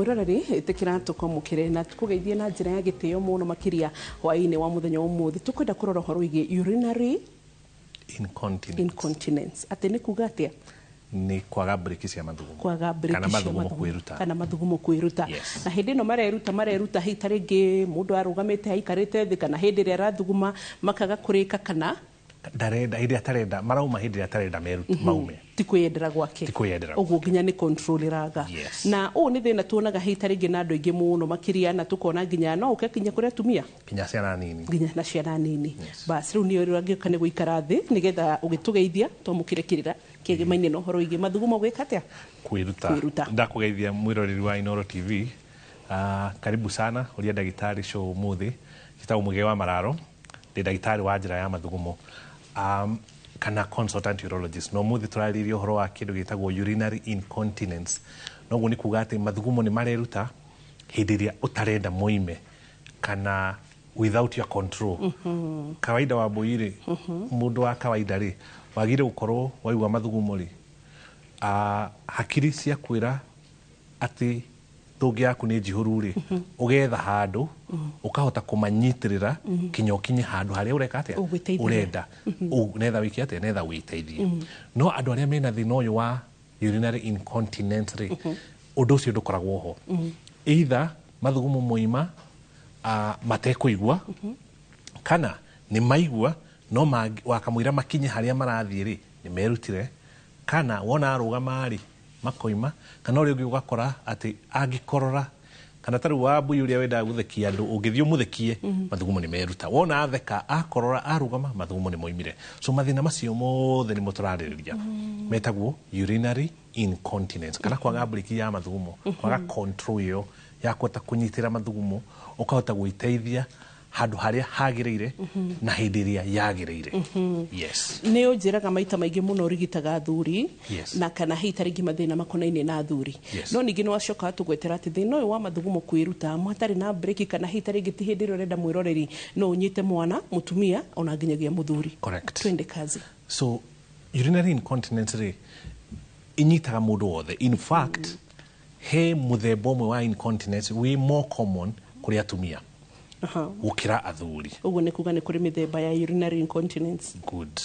Mwiroreri, itikira tukwamukire na tukugeithie na njira ya gitio muno makiria hwaini wa muthenya umuthi. Tukwenda kurora uhoro wigie urinary incontinence. Incontinence ati ni kuga atia? Ni kwaga breki cia mathugumo. Kwaga breki kana cia mathugumo mathugumo. Kwiruta. Kana mathugumo kwiruta. Yes. Na hindi ino mareruta hihi ta ringi mundu arugamite aikarite thi kana hindi ria arathuguma makaga kurika kana ndarenda, hindi atarenda marauma, hindi atarenda meruta maume. Ti kwiyendera gwake. Ti kwiyendera. Uguo nginya ni control iraga. Yes. Na ũũ nĩ thĩna tuonaga hihi ta rĩngĩ na andũ aingĩ mũno makĩria, na tukona nginya no ũke kinya kũrĩ atumia. Kinya ciana nini. Nginya na ciana nini. Yes. Bas rĩu nĩyo rĩu angĩũka nĩ gũikara thĩ nĩgetha ũgĩtũgeithia twamũkĩre kĩrĩra kĩgemaine na ũhoro wĩgiĩ mathugumo gwĩka atĩa? Kwiruta. Kwiruta. Ndakugeithia mwiroreri wa Inoro TV. Karibu sana uria ndagitari show umuthi. Njĩtagwo Muge wa Mararo, ndi ndagitari wa njĩra ya mathugumo kana consultant urologist. No umuthi turarĩrĩria ũhoro wa kĩndũ gĩtagwo urinary incontinence. Noguo nĩ kuga atĩ mathugumo nĩ mareruta hĩndĩ ĩrĩa ũtarenda moime kana without your control. Kawaida wa mbũi rĩ, mũndũ wa kawaida rĩ, wagĩrĩire gũkorwo waigua mathugumo rĩ, hakiri cia kwĩra atĩ thũngĩ yaku nĩ njihũru rĩ, ũgetha handũ ũkahota kũmanyitĩrĩra kinya ũkinye handũ harĩa ũreka atĩa? Ũgwĩteithia. Ũrenda. Netha wĩke atĩa? Netha wĩteithie. No andũ arĩa mena thĩna ũyũ wa urinary incontinence rĩ, ũndũ ũcio ndũkoragwo ho. Either mathugumo moima matekũigua kana nĩ maigua no wakamũira makinye harĩa marathiĩ rĩ, nĩ merutire, kana wona arũgama rĩ, makoima, kana ũrĩa ũngĩ ũgakora atĩ angĩkorora kana ta rĩu wa mbui ũrĩa wendaga gũthekia andũ, ũngĩthiĩ ũmũthekie, mathugumo nĩ meruta. Wona atheka, akorora, arũgama, mathugumo nĩ moimire. So mathĩna macio mothe nĩmo tũrarĩrĩria, metagwo urinary incontinence kana kwaga breki ya mathugumo, kwaga control ĩyo ya kũhota kũnyitĩra mathugumo ũkahota gwĩteithia handũ harĩa hagĩrĩire na hĩndĩ ĩrĩa yagĩrĩire. Yes. Nĩ ũnjĩraga maita maingĩ mũno ũrigitaga athuri Yes. na kana hihi ta rĩngĩ mathĩna makonainie na athuri. Yes. No ningĩ nĩ wacoka watũgwetera atĩ thĩna ũyũ wa mathugumo kwĩruta matarĩ na breki kana hihi ta rĩngĩ ti hĩndĩ ĩrĩa ũrenda mwĩroreri, no ũnyite mwana mũtumia ona nginyagia mũthuri. Correct. Twende kazi. So urinary incontinence rĩ, inyitaga mũndũ wothe. In fact, he mũthemba ũmwe wa incontinence wĩ more common kũrĩ atumia gũkĩra athuri. Ũguo nĩ kuga nĩ kũrĩ mĩthemba ya urinary incontinence? Good,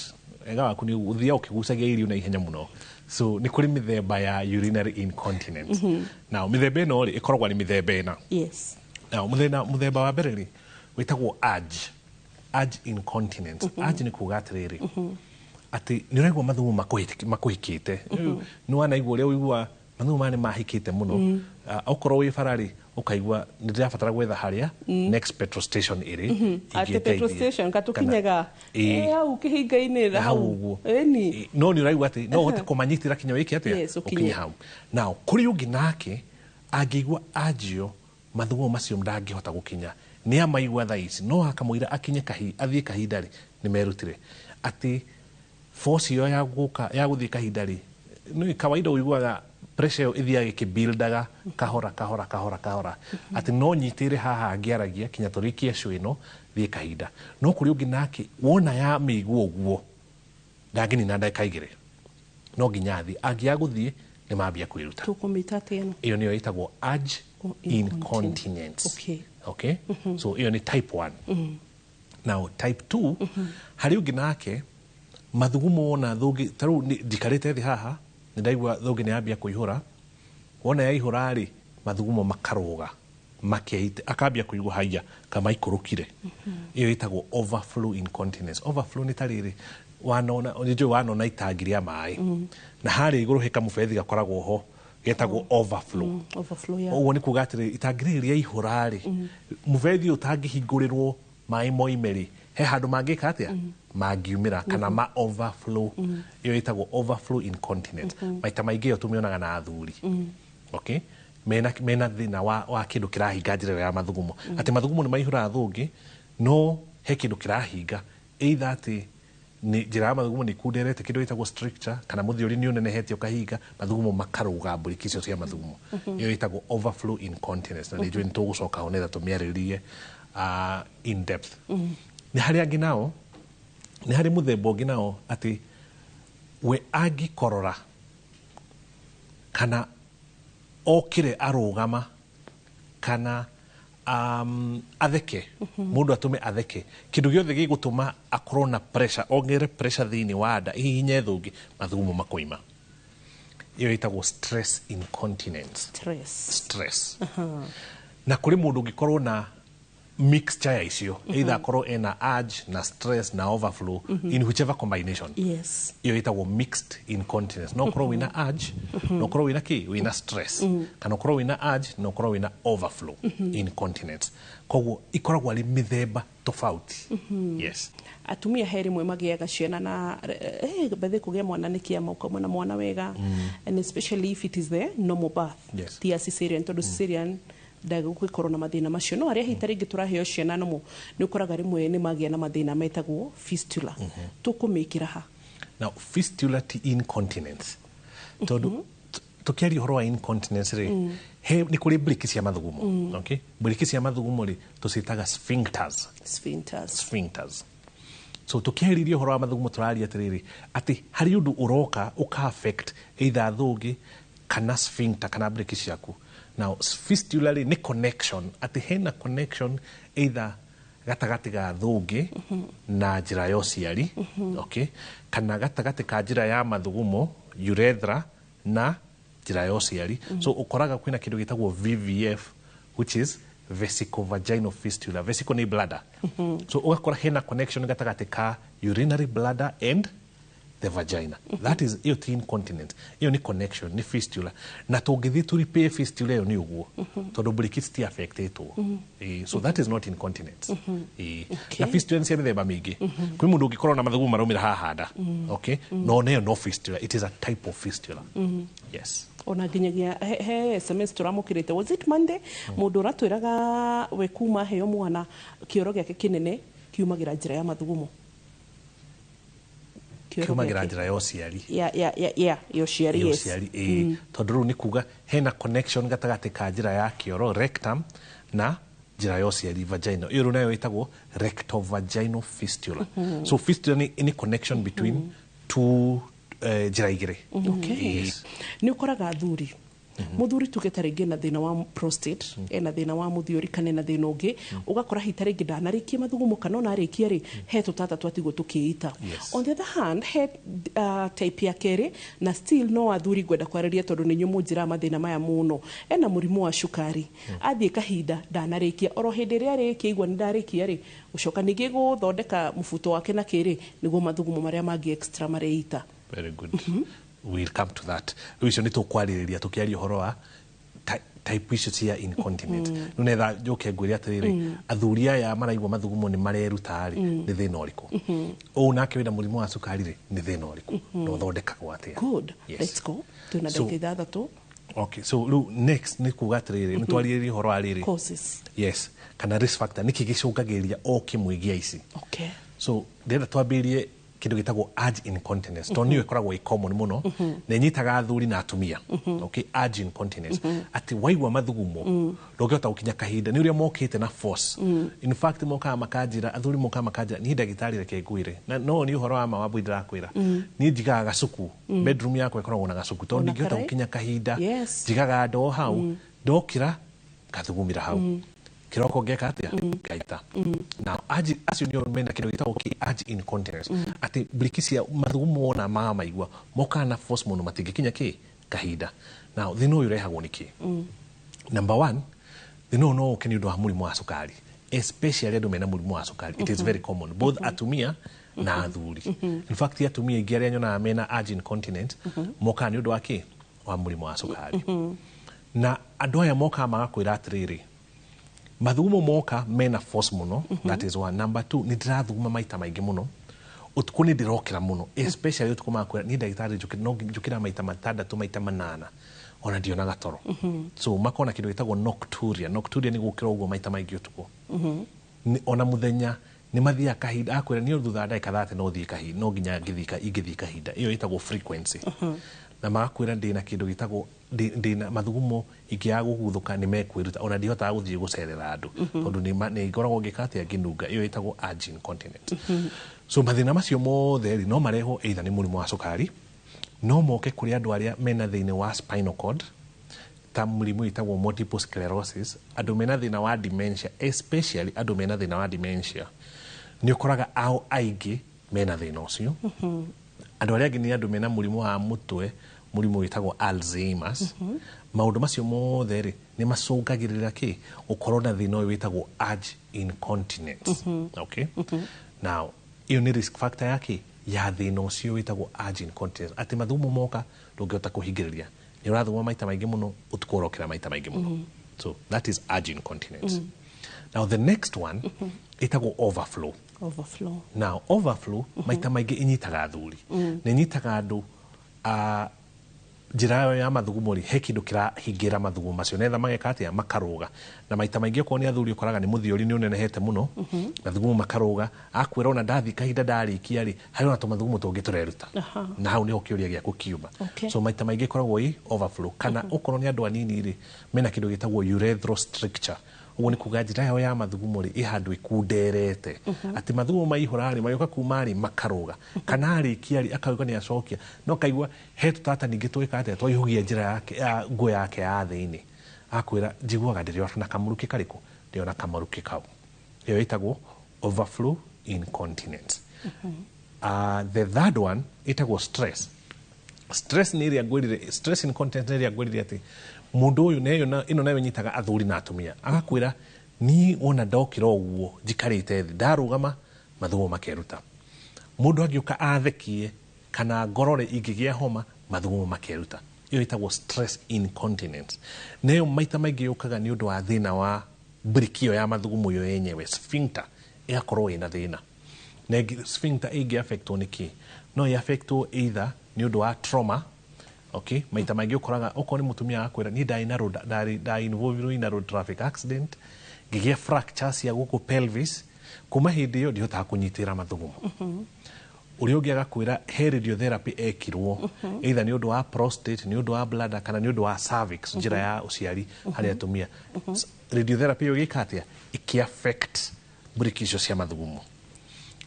ega waku nĩ ũthiaga ũkĩgucagia irio na ihenya mũno. So nĩ kũrĩ mĩthemba ya urinary incontinence. Now mĩthemba ĩno rĩ, ĩkoragwo nĩ mĩthemba ĩna. Now mũthemba wa mbere rĩ, wĩtagwo urge incontinence. Urge nĩ kuga atĩrĩrĩ, atĩ nĩ ũraigua mathugumo makũhĩkĩte. Nĩ wanaigua ũrĩa ũigua mathugumo maya nĩ mahĩkĩte mũno. Okorwo wĩ bara rĩ, ũkaigua nĩ ndĩrabatara gwetha harĩa next petrol station ĩrĩ Atĩ petrol ingĩteithia. station katũkinyaga Ĩĩ. Hau kĩhinga-inĩ na hau ũguo. Ĩni. No nĩ ũraigua atĩ no ũhote kũmanyitĩra kinya wĩke atĩa? Yes, ũkinye. Ũkinye hau. Now kũrĩ ũngĩ nake angĩigua anjio mathugumo macio ndangĩhota gũkinya, nĩ amaigua thaa ici no akamũira akinye athiĩ kahinda rĩ, nĩ merutire, atĩ force ĩyo ya gũka ya gũthiĩ kahinda rĩ, nĩ kawaida ũiguaga pressure ĩyo ĩthiaga ĩkĩbuildaga kahora kahora kahora kahora, atĩ no nyitĩre haha ngĩaragia kinya tũrĩkie show ĩno thiĩ kahinda. No kũrĩ ũngĩ nake wona ya mĩigua ũguo ndangĩnina ndagĩka 2, no nginya athiĩ. Angĩaga gũthiĩ nĩ mambia kwĩruta. Tũkũmĩta atĩa ĩno? Ĩyo nĩyo ĩtagwo urge Oh, incontinence. Okay. Okay, so ĩyo nĩ type 1. Now type 2, harĩ ũngĩ nake mathugumo wona thũngĩ ta rĩu njikarĩte thĩ haha nĩ ndaigua thũngĩ nĩ yambia kũihũra. Wona yaihũra rĩ, mathugumo makarũga makeite, akambia kũigua haiya kamaikũrũkire. Ĩyo ĩtagwo overflow incontinence. Overflow nĩ ta rĩrĩ, wanona nĩ njũĩ wanona itangi rĩa maĩ na harĩa igũrũ he kamũberethi gakoragwo ho getagwo overflow. Overflow ya Ũguo nĩ kuga atĩrĩ, itangi rĩrĩ rĩaihũra rĩ, mũberethi ũyũ ũtangĩhingũrĩrwo maĩ moime rĩ, he handũ mangĩka atĩa? Mangiumĩra kana ma overflow. Ĩyo ĩtagwo overflow incontinence. Maita maingĩ ĩyo tũmĩonaga na athuri. Okay, mena thĩna wa kĩndũ kĩrahinga njĩra ĩyo ya mathugumo, atĩ mathugumo nĩ maihũraga thũngĩ no he kĩndũ kĩrahinga, either atĩ nĩ njĩra ya mathugumo nĩ ikunderete, kĩndũ gĩtagwo stricture, kana mũthiũri nĩ ũnenehete ũkahinga, mathugumo makarũga mburiki icio cia mathugumo. Ĩyo ĩtagwo overflow incontinence, na nĩ njũĩ nĩ tũgũcoka ho nĩgetha tũmĩarĩrĩrie in depth. Nĩ harĩ angĩ nao, nĩ harĩ mũthemba ũngĩ nao atĩ we angĩkorora kana okire arũgama Kana atheke, mũndũ atũme atheke, kĩndũ gĩothe gĩgũtũma akorwo na pressure, ongere pressure thĩinĩ wa nda, ihihinye thũngĩ, mathugumo makoima. Ĩyo ĩtagwo stress incontinence. Stress. Stress. Na kũrĩ mũndũ ũngĩkorwo na mixture ya icio, either akorwo ena urge na stress na overflow, in whichever combination. Ĩyo ĩtagwo mixed incontinence. No ũkorwo wĩna urge, no ũkorwo wĩna kĩ, wĩna stress, kana ũkorwo wĩna urge na ũkorwo wĩna overflow incontinence. Koguo ikoragwo arĩ mĩthemba tofauti. Yes. Atumia he rĩmwe magĩaga ciana na bethe kũgĩa mwana nĩ kĩama, ũkauma na mwana wega, and especially if it is the normal birth, ti ya cesarean, tondũ cesarean ndagũgĩkorwo na mathĩna macio. No arĩa hita rĩngĩ tũraheo ciana nomo, nĩ ũkoraga rĩmwe nĩ magĩa na mathĩna metagwo fistula. Tũkũmĩkĩra ha? Now, fistula ti incontinence, tondũ tũkĩaria ũhoro wa incontinence rĩ, he nĩ kũrĩ briki cia mathugumo. Okay, briki cia mathugumo rĩ, tũciĩtaga sphincters. Sphincters. Sphincters. So tũkĩarĩria ũhoro wa mathugumo, tũraria atĩrĩrĩ, atĩ harĩ ũndũ ũroka ũka affect either thũngĩ kana sphincter kana briki ciaku. Now, fistula rĩ, nĩ connection, atĩ hena connection either gatagatĩ ga thũngĩ na njĩra ya ũciari, okay, kana gatagatĩ ka njĩra ya mathugumo, urethra, na njĩra ya ũciari. So ũkoraga kwĩna kĩndũ gĩtagwo VVF, which is vesicovaginal fistula. Vesico nĩ bladder. So ũgakora hena connection gatagatĩ ka urinary bladder and the vagina. That is, ĩyo ti incontinence, ĩyo nĩ connection, nĩ fistula. Na tũngĩthiĩ tũ repair fistula ĩyo nĩ ũguo, tondũ briki citi affectetwo. So that is not incontinence. Na fistula nĩ cia mĩthemba mĩingĩ. Kwĩ mũndũ ũngĩkorwo na mathugumo maraumĩra haha nda, okay, no nayo no fistula. It is a type of fistula, yes. Ona nginyagia he SMS tũramũkĩrĩte, was it Monday, mũndũ ũratwĩraga we kuma heo mwana, kĩoro gĩake kĩnene kiumagĩra njĩra ya mathugumo. Kĩoro kiumagĩra gĩake. Njĩra ya ũciari. Ya ũciari. Ya Yes. ũciari, ĩĩ, tondũ rĩu nĩ kuga hena connection gatagatĩ ka njĩra ya kĩoro, rectum, na njĩra ya ũciari, vagina. Ĩyo rĩu nayo ĩtagwo rectovaginal fistula. So fistula nĩ connection between two, njĩra igĩrĩ. Yes. Nĩ ũkoraga athuri, muthuri tuge ta rĩngĩ ena thĩna wa prostate, ena thĩna wa mũthiũri, kana ena thĩna ũngĩ, ũgakora hita rĩngĩ ndanarĩkia mathugumo, kana ona arĩkia rĩ, he tũtata twatigwo tũkĩita. Yes. On the other hand, he type ya kerĩ, na still no athuri ngwenda kwarĩria tondũ nĩ inyuĩ mũnjĩraga mathĩna maya mũno, ena mũrimũ wa cukari, athiĩ kahinda ndanarĩkia, oro hĩndĩ ĩrĩa arĩkia, igua nĩ ndarĩkia rĩ, gũcoka ningĩ gũthondeka mũbuto wake na kĩrĩ nĩguo mathugumo marĩa mangĩ extra mareita. Very good. We'll come to that. Rĩu icio nĩ tũkwarĩrĩria tũkĩaria ũhoro wa type icio cia incontinence. Rĩu netha njũke ngwĩre atĩrĩrĩ, athuri aya maraigua mathugumo nĩ mareruta rĩ, nĩ thĩna ũrĩkũ? Ũũ nake wĩna mũrimũ wa cukari rĩ, nĩ thĩna ũrĩkũ? Na ũthondekagwo atĩa? Good. Yes. Let's go, twĩna ndagĩka 6. Okay, so rĩu next nĩ kuga atĩrĩrĩ, nĩ twarĩrĩria ũhoro wa rĩrĩ. Causes. Yes, kana risk factor, nĩkĩ gĩcũngagĩrĩria o kĩmwe gĩa ici. So ndĩrenda twambĩrĩrie kĩndũ gĩtagwo urge incontinence, tondũ nĩyo ĩkoragwo ĩ common mũno na ĩnyitaga athuri na atumia. Okay, urge incontinence, atĩ waigua mathugumo ndũngĩhota gũkinya kahinda, nĩ ũrĩa mokĩte na force. In fact, mokaga makanjĩra, athuri mokaga makanjĩra, niĩ ndagĩtarĩ, reke ngwĩre, na no nĩ ũhoro wa ma wambui ndĩrakwĩra, niĩ njigaga gacuku bedroom yakwa, ĩkoragwo na gacuku tondũ Ona ndingĩhota karai? gũkinya kahinda. Yes. Njigaga ndoo hau, ndokĩra ngathugumĩra hau, kĩroko ngeka atĩa, ngaita. Na urge acio nĩo mena kĩndũ gĩtagwo kĩ urge incontinence, atĩ briki cia mathugumo wona mamaigua mokaga na force mũno, matingĩkinya kĩ kahinda. Na thĩna ũyũ ũrehagwo nĩ kĩ? Number one, thĩna ũyũ no ũke nĩ ũndũ wa mũrimũ wa cukari, especially andũ mena mũrimũ wa cukari. It is very common, both atumia na athuri. In fact, atumia aingĩ arĩa nyonaga mena urge incontinence mokaga nĩ ũndũ wa kĩ, wa mũrimũ wa cukari. Na andũ aya mokaga magakwĩra atĩrĩrĩ, mathugumo moka mena force mũno. That is one. Number two, nĩ ndĩrathuguma maita maingĩ mũno ũtukũ, nĩ ndĩrokĩra mũno, especially ũtukũ. Makwĩra, niĩ ndagĩtarĩ, no njũkĩra maita 6, maita 8, ona ndionaga toro. So makona kĩndũ gĩtagwo nocturia. Nocturia nĩ gũkĩra ũguo maita maingĩ ũtukũ. Ona mũthenya nĩ mathiaga kahinda, akwĩra niĩ thutha wa ndagĩka 30 no thiĩ kahinda, no nginya ingĩthiĩ kahinda. Ĩyo ĩtagwo frequency. Na magakwĩra ndĩna kĩndũ gĩtagwo ndĩna mathugumo ingĩaga gũguthũka nĩ mekwĩruta, ona ndihotaga gũthiĩ gũcerera andũ tondũ nĩ ngoragwo ngĩka atĩa, ngĩnunga. Ĩyo ĩtagwo urge incontinence. So mathĩna macio mothe rĩ, no marehwo either nĩ mũrimũ wa cukari, no moke kũrĩ andũ arĩa mena thĩinĩ wa spinal cord. Ta mũrimũ wĩtagwo multiple sclerosis, andũ mena thĩna wa dementia, especially andũ mena thĩna wa dementia, nĩ ũkoraga ao aingĩ mena thĩna ũcio. Andũ arĩa angĩ nĩ andũ mena mũrimũ wa mũtwe, mũrimũ wĩtagwo Alzheimer's. Maũndũ macio mothe rĩ, nĩ macũngagĩrĩra kĩ gũkorwo na thĩna ũyũ wĩtagwo urge incontinence. Okay, now ĩyo nĩ risk factor ya kĩ ya thĩna ũcio wĩtagwo urge incontinence, atĩ mathugumo moka ndũngĩhota kũhingĩrĩria, nĩ ũrathuguma maita maingĩ mũno ũtukũ, ũrokĩra maita maingĩ mũno. So that is urge incontinence. Now the next one ĩtagwo overflow. Overflow. Now overflow maita maingĩ ĩnyitaga athuri na ĩnyitaga andũ a njĩra yao ya mathugumo rĩ, he kĩndũ kĩrahingĩra mathugumo macio netha mageka atĩa, makarũga. Na maita maingĩ okorwo nĩ athuri, ũkoraga nĩ mũthiori nĩ ũnenehete mũno, mathugumo makarũga. Akwĩra ona ndathiĩ kahinda ndarĩkia rĩ, harĩ ona tũmathugumo tũngĩ tũreruta. Na hau nĩho kĩũria gĩaku kiuma. So maita maingĩ ĩkoragwo ĩ overflow, kana okorwo nĩ andũ anini rĩ, mena kĩndũ gĩtagwo urethral stricture. Ũguo nĩ kuga njĩra yao ya mathugumo rĩ, ĩ handũ ĩkunderete, atĩ mathugumo maihũra rĩ, magĩũka kuma rĩ, makarũga, kana arĩkia rĩ, akauga nĩ acokia, no kaigua he tũtata ningĩ twĩka atĩa, twaihũgia njĩra yake ya nguo yake ya thĩinĩ. Akwĩra njiguaga ndĩrĩ na kamũrukĩ karĩkũ, ndĩrĩ na kamũrukĩ kau. Ĩyo ĩtagwo overflow incontinence. The third one ĩtagwo stress. Stress nĩ ĩrĩa ngwĩrire, stress incontinence nĩ ĩrĩa ngwĩrire atĩ mũndũ ũyũ neyo ĩno nayo ĩnyitaga athuri na atumia. Agakwĩra niĩ wona ndokĩra ũguo njikarĩte thĩ, ndarũgama mathugumo makeruta. Mũndũ angĩũka athekie kana ngorore, ingĩgĩa homa, mathugumo makeruta. Ĩyo ĩtagwo stress incontinence. Nayo maita maingĩ yũkaga nĩ ũndũ wa thĩna wa briki ĩyo ya mathugumo yo yenyewe, sphincter ĩgakorwo ĩna thĩna. Na sphincter ĩngĩ affectwo nĩ kĩ? No ĩ affectwo either nĩ ũndũ wa trauma. Okay, maita maingĩ ũkoraga okorwo nĩ mũtumia, akwĩra niĩ ndarĩ na road, ndarĩ nda involved in a road traffic accident, ngĩgĩa fracture cia gũkũ pelvis, kuma hĩndĩ ĩyo ndihotaga kũnyitĩra mathugumo. Ũrĩa ũngĩ agakwĩra he radiotherapy ekirwo, either nĩ ũndũ wa prostate, nĩ ũndũ wa bladder, kana nĩ ũndũ wa cervix, njĩra ya ũciari harĩ atumia. Radiotherapy ĩyo ĩgĩka atĩa? Ĩkĩ affect briki icio cia mathugumo.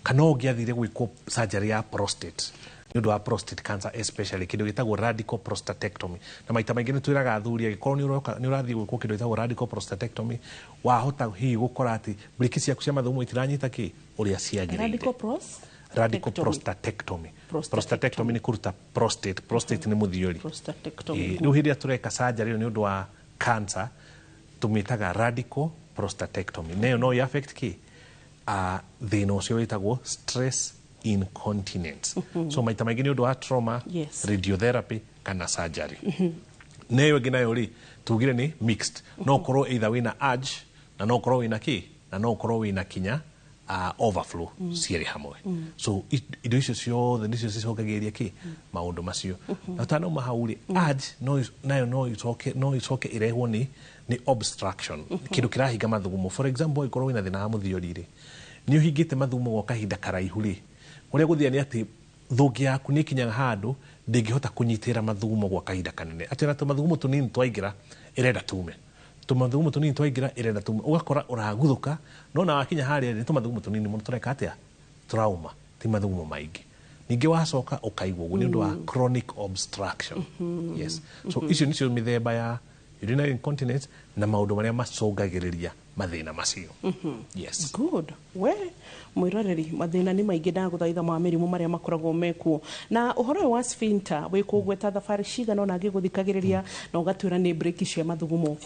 Kana ũngĩ athire gwĩkwo surgery ya prostate nĩ ũndũ wa prostate cancer, especially kĩndũ gĩtagwo radical prostatectomy. Na maita maingĩ nĩ twĩraga athuri, angĩkorwo nĩ ũroka nĩ ũrathiĩ gwĩkwo kĩndũ gĩtagwo radical prostatectomy, wahota hihi gũkora atĩ briki ciaku cia mathugumo itiranyita kĩ ũrĩa ciagĩrĩire. Radical pros Radical Ectomy. prostatectomy. Prostatectomy. Prostatectomy nĩ kũruta prostate. Prostate nĩ mũthiori. Prostatectomy. Rĩu hĩndĩ ĩrĩa tũreka surgery ĩyo nĩ ũndũ wa cancer, tũmĩtaga radical prostatectomy. Nayo no ĩ affect kĩ thĩna ũcio wĩtagwo stress incontinence. So maita maingĩ nĩ ũndũ wa trauma, radiotherapy kana surgery. Na ĩyo ĩngĩ nayo rĩ, tugire nĩ mixed. No ũkorwo either wĩna urge, na no ũkorwo wĩna kĩ, na no ũkorwo wĩna kinya overflow, cierĩ hamwe. So indo icio ciothe nĩcio cicũngagĩrĩria kĩ maũndũ macio. Na ũtanauma hau rĩ, urge no nayo no icoke ĩrehwo nĩ obstruction, kĩndũ kĩrahinga mathugumo. For example, angĩkorwo wĩna thĩna wa mũthiori rĩ, nĩ ũhingĩte mathugumo gwa kahinda karaihu rĩ, ũrĩa gũthia nĩ atĩ thũngĩ yaku nĩ ĩkinyaga handũ ndĩngĩhota kũnyitĩrĩra mathugumo gwa kahinda kanene, atĩ ona tũmathugumo tũnini twaingĩra ĩrenda tume, tũmathugumo tũnini twaingĩra ĩrenda tume, ũgakora ũraguthũka. No na wakinya harĩa nĩ tũmathugumo tũnini mũno tũreka atĩa, tũrauma, ti mathugumo maingĩ. Ningĩ wacoka ũkaigua ũguo nĩ ũndũ wa chronic obstruction. Yes, so icio nĩcio mĩthemba ya urinary incontinence na maũndũ marĩa macũngagĩrĩria mathĩna macio. Yes. Good. We mwiroreri, mathĩna nĩ maingĩ, ndagũthaitha, ma mĩrimũ marĩa makoragwo mekuo. Na ũhoro ũyũ wa sphincter wĩkũgweta thabarĩ cigana ona ngĩgũthikagĩrĩria, na ũgatwĩra nĩ breki cia mathugumo.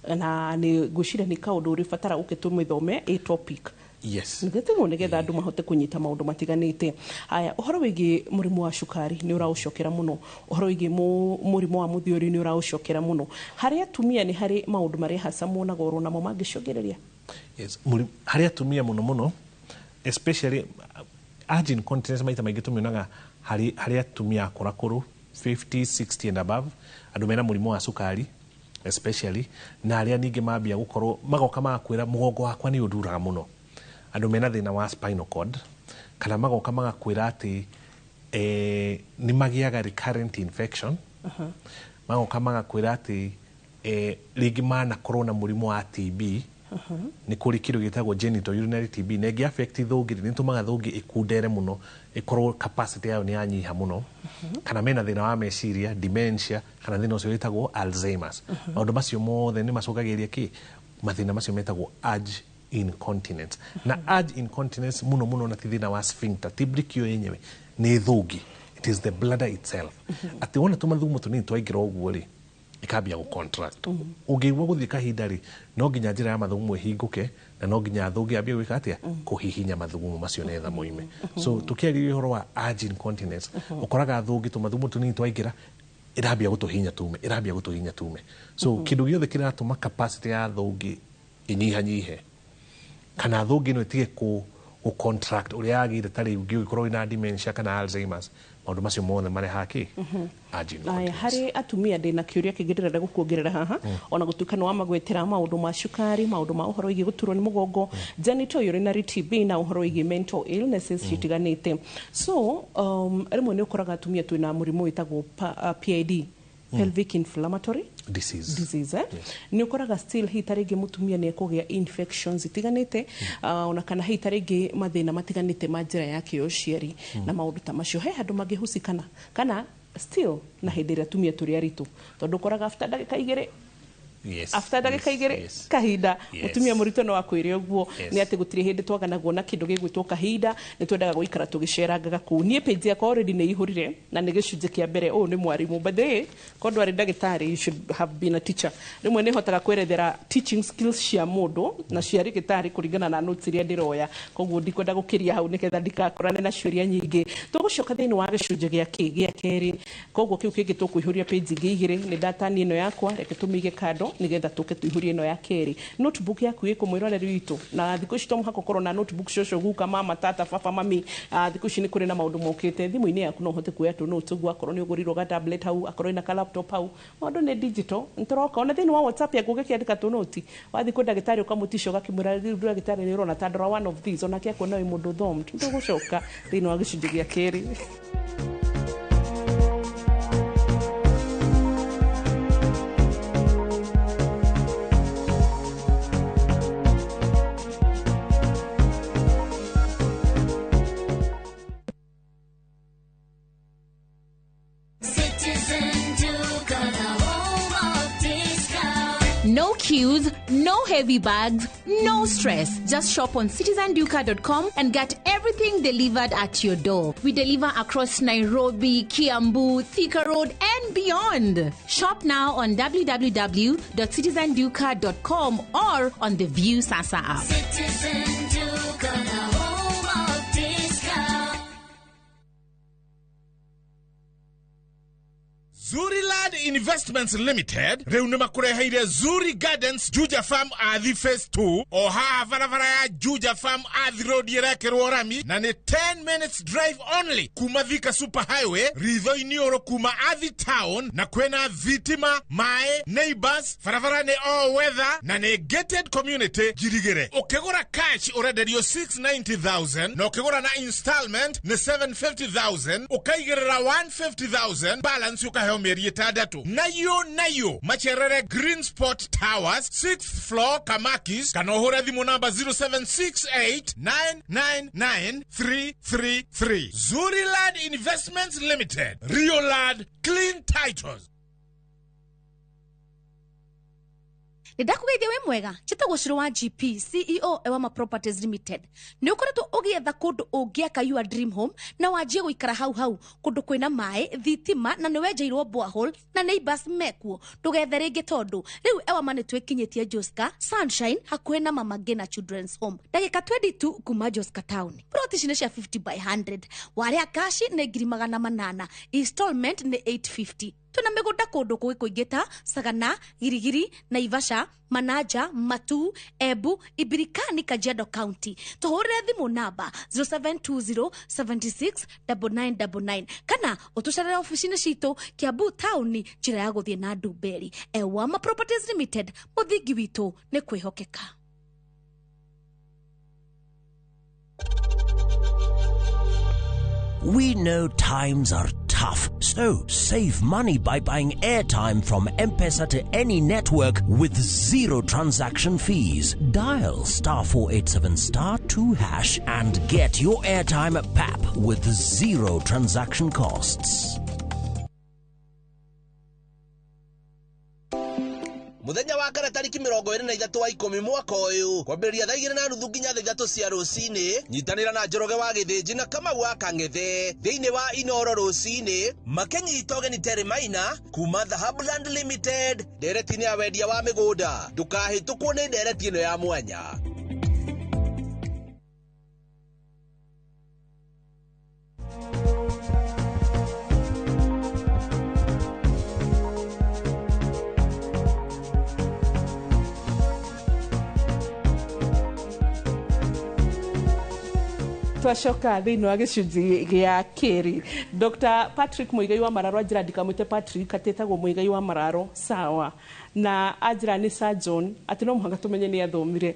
Na nĩ ngwĩciria nĩ kaũndũ ũrĩbatara ũke tũmĩthome ĩ topic, nĩgetha andũ mahote kũnyita maũndũ matiganĩte. Haya, ũhoro wĩgiĩ mũrimũ wa cukari nĩ ũraũcokera mũno, ũhoro wĩgiĩ mũrimũ wa mũthiori nĩ ũraũcokera mũno. Harĩ atumia nĩ harĩ maũndũ marĩa haca muonaga oro namo mangĩcũngĩrĩria? Yes, harĩ atumia mũno mũno, especially urge incontinence, maita maingĩ tũmĩonaga harĩ atumia akũrakũrũ, 50, 60 and above, andũ mena mũrimũ wa cukari especially, na arĩa ningĩ mambia gũkorwo magoka magakwĩra mũgongo wakwa nĩ ũnduraga mũno, andũ mena thĩna wa spinal cord, kana magoka magakwĩra atĩ nĩ magĩaga recurrent infection. Magoka magakwĩra atĩ rĩngĩ manakorwo na mũrimũ wa TB. Nĩ kũrĩ kĩndũ gĩtagwo genital urinary TB, na ĩngĩ affect thũngĩ nĩ ĩtũmaga thũngĩ ĩkundere mũno, ĩkorwo capacity yayo nĩ yanyiha mũno. Kana mena thĩna wa meciria, dementia, kana thĩna ũcio wĩtagwo Alzheimer's. Maũndũ macio mothe nĩ macũngagĩrĩria kĩ mathĩna macio metagwo urge incontinence. Na urge incontinence mũno mũno na ti thĩna wa sphincter, ti mrikio yenyewe, nĩ thũngĩ. It is the bladder itself. Atĩ wona tũmathugumo tũnini twaingĩra ũguo rĩ, ĩkambia gũ contract. Ũngĩigua gũthiĩ kahinda rĩ, no nginya njĩra ya mathugumo ĩhingũke, na no nginya thũngĩ yambie gwĩka atĩa, kũhihinya mathugumo macio nĩgetha moime. So tũkĩarĩria ũhoro wa urge incontinence, ũkoraga thũngĩ tũmathugumo tũnini twaingĩra, ĩrambia gũtũhihinya tume, ĩrambia gũtũhihinya tume. So kĩndũ gĩothe kĩratũma capacity ya thũngĩ ĩnyihanyihe, kana thũngĩ ĩno ĩtige kũ contract ũrĩa yagĩrĩire, ta rĩu ũngĩkorwo wĩna dementia kana Alzheimer's, maũndũ macio mothe marehaga kĩ urge Aya, incontinence. harĩ atumia ndĩna kĩũria kĩngĩ ndĩrenda gũkuongerera haha, ona gũtuĩka nĩ wamagwetera maũndũ ma cukari, maũndũ ma ũhoro wĩgiĩ gũturwo nĩ mũgongo, genital urinary TB, na ũhoro wĩgiĩ mental illnesses citiganĩte. So rĩmwe nĩ ũkoraga atumia twĩna mũrimũ wĩtagwo PID, pelvic inflammatory disease. Disease, eh? Nĩ ũkoraga still hi tarĩngĩ mũtumia nĩ ekũgĩa infections itiganĩte, ona kana hi tarĩngĩ mathĩna matiganĩte ma njĩra yake ya ũciari na maũndũ ta macio, he handũ mangĩhusikana kana still na hĩndĩ ĩrĩa atumia tũrĩ aritũ, tondũ ũkoraga after ndagĩka 2, after ndagĩka 2, kahinda, mũtumia mũritũ no akwĩre ũguo, nĩ atĩ gũtirĩ hĩndĩ twaganagwo na kĩndũ gĩgwĩtwo kahinda, nĩ twendaga gũikara tũgĩcerangaga kũu. Niĩ page yakwa already nĩ ihũrire na nĩ gĩcunjĩ kĩa mbere. Ũyũ nĩ mwarimũ, by the way, korwo ndwarĩ ndagĩtarĩ, you should have been a teacher. Rĩmwe nĩ hotaga kwerethera teaching skills cia mũndũ na cia rĩgĩtarĩ kũringana na notes iria ndĩroya, koguo ndikwenda gũkĩria hau nĩgetha ndikakorane na ciũria nyingĩ. Tũgũcoka thĩinĩ wa gĩcunjĩ gĩa kĩ gĩa kerĩ, koguo kĩu kĩngĩ tũkũihũria page ingĩ 2. Nĩ ndatania ĩno yakwa, reke tũmĩige kando nĩgetha tũke tũihũrie ĩno ya kerĩ. Notebook yaku ĩkũ, mwĩroreri witũ? Na thikũ ici to mũhaka ũkorwo na notebook, cũcũ, guka, mama, tata, baba, mami. Thikũ ici nĩ kũrĩ na maũndũ mokĩte thimũ-inĩ yaku, no ũhote kuoya tũ notes ũguo, akorwo nĩ ũgũrĩirwo ga tablet hau, akorwo ĩna ka laptop hau, maũndũ nĩ digital. Nĩtũroka ona thĩinĩ wa WhatsApp yaku ũgĩkĩandĩka tũ note, wathiĩ kwĩ ndagĩtarĩ ũkamũtisha, ũgakĩmwĩra, "Rĩu ndagĩtarĩ nĩ ũrona ta ndora one of these," onake akuona wĩ mũndũ thomed. Tũgũcoka thĩinĩ wa gĩcunjĩ gĩa kerĩ. Citizen Duka, the home of discount. No queues, no heavy bags, no stress. Just shop on citizenduka.com and get everything delivered at your door. We deliver across Nairobi, Kiambu, Thika Road, and beyond. Shop now on www.citizenduka.com or on the View Sasa app. Citizen Duka, the home of discount. Zuriland Investments Limited rĩu nĩ makũreheire Zuri Gardens Juja Farm Athi Phase 2, o haha barabara ya Juja Farm Athi Road ĩrekĩrwo rami, na nĩ 10 minutes drive only kuma Thika Super Highway, ritho-inĩ ũrũ kuma Athi Town, na kwĩna thitima, maĩ, neighbors, barabara nĩ all weather na nĩ gated community njirigĩre. Ũkĩgũra cash ũrenderio 690,000, na ũkĩgũra na installment nĩ 750,000, ũkaigĩrĩra 150,000, balance ũkaheo mĩeri 6. Nayo nayo macerere Green Spot Towers, 6th floor, Kamakis, kana ũhũre thimũ namba 0768 999 333. Zuriland Investments Limited, Riolad Clean Titles. Nĩ ndakũgeithia, wĩ mwega? Njĩtagwo Cũrũ wa GP, CEO Ewama Properties Limited. Nĩ ũkoretwo ũgĩetha kũndũ ũngĩaka your dream home na wanjie gũikara hau hau, kũndũ kwĩna maĩ, thitima, na nĩ wenjeirwo borehole na neighbors mekuo? Ndũgethe rĩngĩ, tondũ rĩu Ewama nĩ twĩkinyĩtie Joska Sunshine, hakuhĩ na Mama Ngina Children's Home, ndagĩka 22 kuma Joska Town. Plot ici nĩ cia 50 by 100. Warĩa cash nĩ 800,000, installment nĩ 850. Twĩna mĩgũnda kũndũ kũngĩ kũingĩ ta Sagana, Girigiri, Naivasha, Manaja, Matu, Embu, Ibirikani, Kajiado County. Tũhũrĩre thimũ namba 0720 76 9999 kana ũtũcerere ofici-inĩ citũ Kiambu taũni, njĩra ya gũthiĩ na Ndumberi. Ewama Properties Limited, mũthingi witũ nĩ kwĩhokeka. We know times are tough. tough. So save money by buying airtime from M-Pesa to any network with zero transaction fees. Dial *487*2# and get your airtime at PAP with zero transaction costs. Muthenya wa kana tariki 23 wa 10 mwaka uyu kwambĩrĩria thaa 2:30 nginya thaa 3 cia rũcinĩ nyitanĩra na Njoroge wa Gĩthĩnji na Kamau wa Kang'ethe thĩinĩ wa Inoro rũcinĩ makĩnyita ũgeni Terry Maina kuma Dhahabuland Limited ndereti-inĩ ya wendia wa mĩgũnda. Ndũkahĩtũkwo nĩ ndereti ĩno ya mwanya. Twacoka thĩinĩ wa gĩcunjĩ gĩa kĩrĩ. Dr. Patrick Muigai wa Mararo anjĩra ndikamwĩte Patrick, atĩtagwo Muigai wa Mararo, sawa. Na anjĩra nĩ surgeon, atĩ no mũhaka tũmenye nĩ athomire.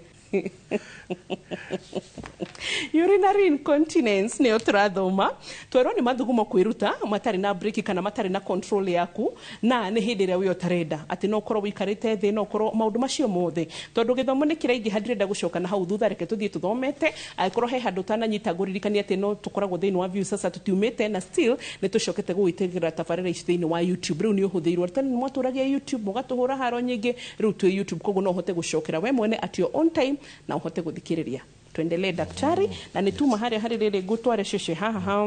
Urinary incontinence nĩyo tũrathoma. Twerwo nĩ mathugumo kwĩruta matarĩ na break kana matarĩ na control yaku, na nĩ hĩndĩ ĩrĩa wĩ ũtarenda, atĩ no ũkorwo wĩikarĩte thĩ, no ũkorwo maũndũ macio mothe, tondũ gĩthomo nĩ kĩraingĩha, ndĩrenda gũcoka na hau thutha, reke tũthiĩ tũthomete. Angĩkorwo he handũ ũtananyita, ngũririkanie atĩ no tũkoragwo thĩinĩ wa view sasa, tũtiumĩte na still nĩ tũcokete gũgwĩtĩkĩra tabarĩra ici thĩinĩ wa YouTube. Rĩu nĩ ũhũthĩirwo, tene nĩ mwatũragia YouTube mũgatũhũra haro nyingĩ, rĩu twĩ YouTube, koguo no ũhote gũcokera we mwene at your own time na ũhote gũthikĩrĩria. Tuendelee daktari, na nĩ tuma harĩa harĩ rĩrĩ ngũtware cece haha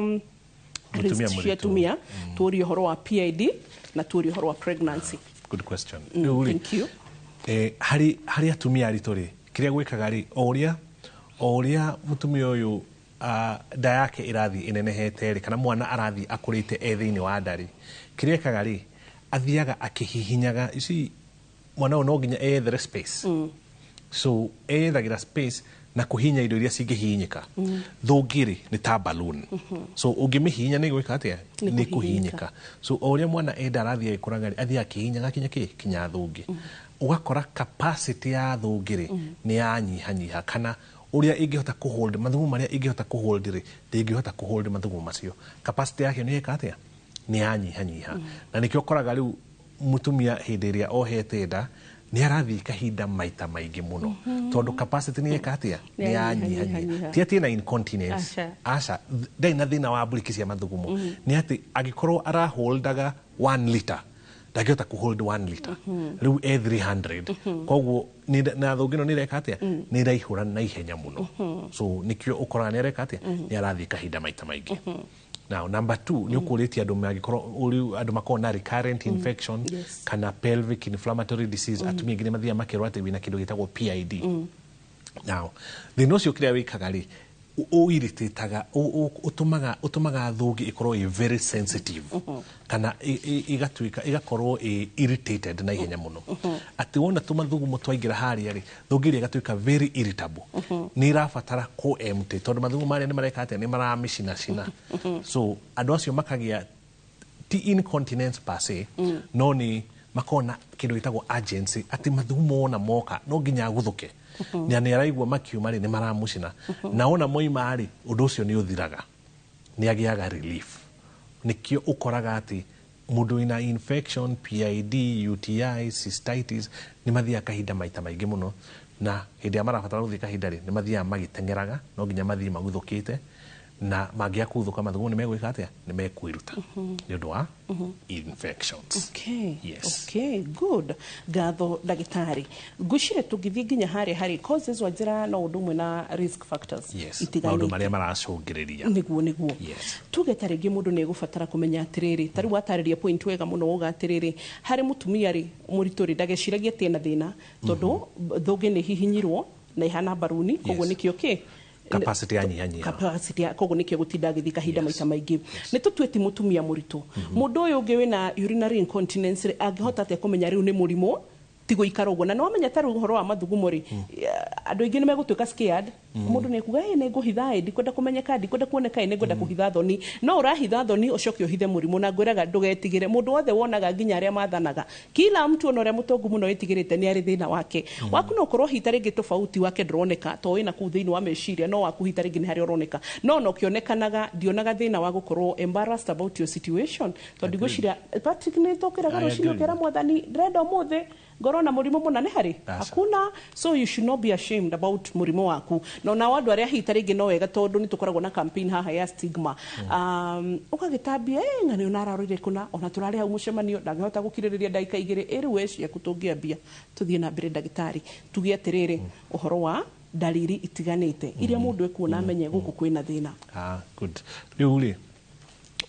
Mũtumia mũritũ. cia atumia, tuorie ũhoro wa PID na tuorie ũhoro wa pregnancy. Good question. Rĩu rĩ, Thank you. Harĩ atumia aritũ rĩ, kĩrĩa gwĩkaga rĩ, o ũrĩa mũtumia ũyũ nda yake ĩrathiĩ ĩnenehete rĩ, kana mwana arathiĩ akũrĩte e thĩinĩ wa nda rĩ, kĩrĩa ekaga rĩ, athiaga akĩhihinyaga. You see, mwana ũyũ no nginya eyethere space. So eyethagĩra space na kũhihinya indo iria cingĩhihinyĩka. Thũngĩ rĩ nĩ ta balloon, so ũngĩmĩhihinya nĩ gwĩka atĩa? Nĩ Nĩ kũhihinyĩka. kũhihinyĩka. So o ũrĩa mwana enda arathiĩ agĩkũraga rĩ, athiĩ akĩhihinyaga kinya kĩ kinya thũngĩ, ũgakora capacity ya thũngĩ rĩ nĩ yanyihanyiha, kana ũrĩa ĩngĩhota kũhold mathugumo marĩa ĩngĩhota kũhold rĩ, ndĩngĩhota kũhold mathugumo macio. Capacity yake nĩ yeka atĩa? Nĩ yanyihanyiha. Na nĩkĩo ũkoraga rĩu mũtumia hĩndĩ ĩrĩa ohete nda nĩ arathiĩ kahinda maita maingĩ mũno, tondũ capacity nĩ yeka atĩa? Nĩ Nĩ yanyihanyiha. yanyihanyiha. Ti atĩ ena incontinence. Aca. Aca, ndarĩ na thĩna wa mburiki cia mathugumo. Nĩ atĩ angĩkorwo araholdaga 1 liter, ndangĩhota kũhold 1 liter, rĩu e 300. Koguo na thũngĩ ĩno nĩ ĩreka atĩa? Nĩ ĩraihũra na ihenya mũno. So nĩkĩo ũkoraga nĩ areka atĩa? Nĩ arathiĩ kahinda maita maingĩ. Now number 2, nĩ ũkũrĩtie andũ mangĩkorwo rĩu andũ makoragwo na recurrent infection kana pelvic inflammatory disease. Atumia aingĩ nĩ mathiaga makerwo atĩ wĩna kĩndũ gĩtagwo PID. Now thĩna ũcio kĩrĩa wĩkaga rĩ, ũirĩtĩtaga, ũtũmaga thũngĩ ĩkorwo ĩ very sensitive, kana ĩgatuĩka ĩgakorwo ĩ irritated na ihenya mũno, atĩ wona tũmathugumo twaingĩra harĩa rĩ, thũngĩ ĩrĩa ĩgatuĩka very irritable, nĩ ĩrabatara kũ empty, tondũ mathugumo marĩa nĩ mareka atĩa? Nĩ maramĩcinacina. So andũ acio makagĩa ti incontinence per se, no nĩ makoragwo na kĩndũ gĩtagwo urgency, atĩ mathugumo wona moka no nginya aguthũke, na nĩ araigua makiuma rĩ nĩ maramũcina, na wona moima rĩ, ũndũ ũcio nĩ ũthiraga, nĩ agĩaga relief. Nĩkĩo ũkoraga atĩ mũndũ wĩna infection, PID, UTI, cystitis nĩ mathiaga kahinda maita maingĩ mũno, na hĩndĩ ĩrĩa marabatara gũthiĩ kahinda rĩ, nĩ mathiaga magĩteng'eraga, no nginya mathiĩ maguthũkĩte, na mangĩaga kũguthũka mathugumo nĩ megwĩka atĩa? Nĩ mekwĩruta nĩ ũndũ wa infections. Okay. Yes. Okay, good. Ngatho ndagĩtarĩ. Ngwĩciria tũngĩthiĩ nginya harĩa harĩ causes wa njĩra no ũndũ ũmwe na risk factors. Yes. Itiganĩte. Maũndũ marĩa maracũngĩrĩria. Nĩguo. Yes. Tuge ta rĩngĩ mũndũ nĩ egũbatara kũmenya atĩrĩrĩ, ta rĩu watarĩria point wega mũno wauga atĩrĩrĩ, harĩ mũtumia rĩ mũritũ rĩ, ndageciragie atĩ ena thĩna, tondũ thũngĩ nĩ hihinyirwo na ihana mbaruni, koguo nĩkĩo kĩ Capacity yanyihanyiha. Capacity ya koguo nĩkĩo gũtinda agĩthiĩ kahinda Yes. maita maingĩ. Nĩ tũtue ti mũtumia mũritũ, mũndũ ũyũ ũngĩ wĩna urinary incontinence rĩ, angĩhota atĩa kũmenya rĩu nĩ mũrimũ, ti gũikara ũguo? Na nĩ wamenya ta rĩu ũhoro wa mathugumo rĩ, andũ aingĩ nĩ megũtuĩka scared. Mũndũ nĩ ekuga, "Ĩ, nĩ ngũhitha, ĩ, ndikwenda kũmenyeka, ndikwenda kuoneka, ĩ, nĩ ngwenda kũhitha thoni." No ũrahitha thoni ũcoke ũhithe mũrimũ. Na ngwĩraga ndũgetigĩre, mũndũ wothe wonaga, nginya arĩa mathanaga, kila mtu, ona ũrĩa mũtongu mũno wĩtigĩrĩte nĩ arĩ thĩna wake. Waku no ũkorwo hita rĩngĩ tofauti, wake ndũroneka to wĩna kũu thĩinĩ wa meciria, no waku hita rĩngĩ nĩ harĩa ũroneka. No ona ũkĩonekanaga, ndionaga thĩna wa gũkorwo embarrassed about your situation, tondũ ngwĩciria, Patrick, nĩ tũkĩraga I rũcinĩ agree. ũkera Mwathani, ndĩrenda ũmũthĩ ngorwo na mũrimũ mũna nĩ harĩ. Aca. Hakuna. So you should not be ashamed about mũrimũ waku. Na onao andũ arĩa hita rĩngĩ no wega, tondũ nĩ tũkoragwo na campaign haha ya stigma, ũgagĩtambia, "Ĩ, ng'ani ona ararorire kũna, ona tũrarĩ hau mũcemanio, ndangĩhota gũkirĩrĩria ndagĩka 2." Ĩ, rĩu we ciaku tũngĩambia tũthiĩ na mbere, ndagĩtarĩ, tuge atĩrĩrĩ, ũhoro wa ndariri itiganĩte iria mũndũ ekuona amenye gũkũ kwĩna thĩna. Ah, good. Rĩu rĩ,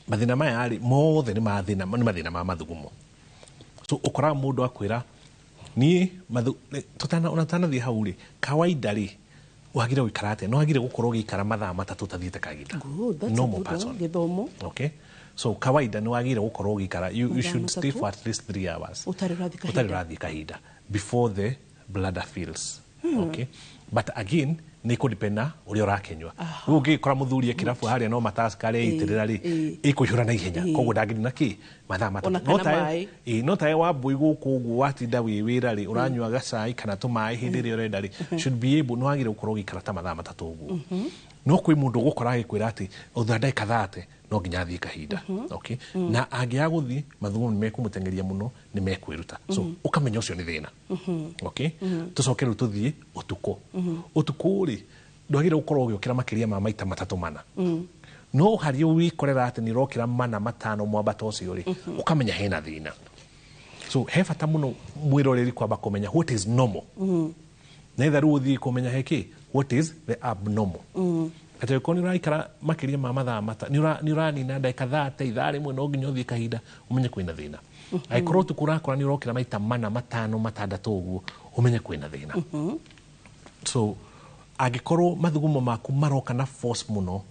mathĩna maya rĩ mothe nĩ mathĩna, nĩ mathĩna ma mathugumo. So ũkoraga mũndũ akwĩra niĩ ona tũtanathiĩ hau rĩ, kawaida rĩ, wagire gũikara atĩa? No wagire gũkorwo ũgĩikara mathaa 3 ũtathiĩte kahinda. Good, that's a Normal good one. person. Gĩthomo. Okay, so kawaida nĩ wagire gũkorwo ũgĩikara, you Mathaa should stay 3. for at least 3 hours Ũtarĩ ũrathiĩ kahinda. ũtarĩ ũrathiĩ kahinda before the bladder fills. Okay, but again nĩ kũdepend na ũrĩa ũrakĩnyua. Rĩu ũngĩgĩkora mũthuri e kĩrabu harĩa no mataska areitĩrĩra rĩ, ĩkũihũra na ihenya, koguo ndangĩthi na kĩ mathaa 3. Ona No kana tae- maĩ. ĩĩ, no tae wambui gũkũ ũguo watinda wĩ wĩra rĩ, ũranyua gacai kana tũmaĩ hĩndĩ ĩrĩa ũrenda rĩ, should be able, nĩ wagĩrĩire gũkorwo ũgĩikara ta mathaa 3 ũguo. No kwĩ mũndũ ũgũkora agĩkwĩra atĩ thutha ndagĩka 30 no nginya athiĩ kahinda. Okay, na angĩaga gũthiĩ, mathugumo nĩ mekũmũteng'eria mũno, nĩ mekwĩruta. So ũkamenya ũcio nĩ thĩna. Okay, tũcoke rĩu tũthiĩ ũtukũ. Ũtukũ rĩ, ndwagĩrĩire gũkorwo ũgĩũkĩra makĩria ma maita 3 4. No harĩa wĩkorera atĩ nĩ ũrokĩra 4, 5, mwambata ũcio rĩ, ũkamenya hena thĩna. So he bata mũno mwĩroreri kwamba kũmenya what is normal, netha rĩu ũthiĩ kũmenya heki what is the abnormal. Atĩ angĩkorwo nĩ ũraikara makĩria ma mathaa 3, nĩ ũranina ndagĩka 30, ithaa 1 no nginya ũthiĩ kahinda, ũmenye kwĩna thĩna. Angĩkorwo ũtukũ ũrakora nĩ ũrokĩra maita 4, 5, 6 ũguo, ũmenye kwĩna thĩna. So angĩkorwo mathugumo maku maroka na force mũno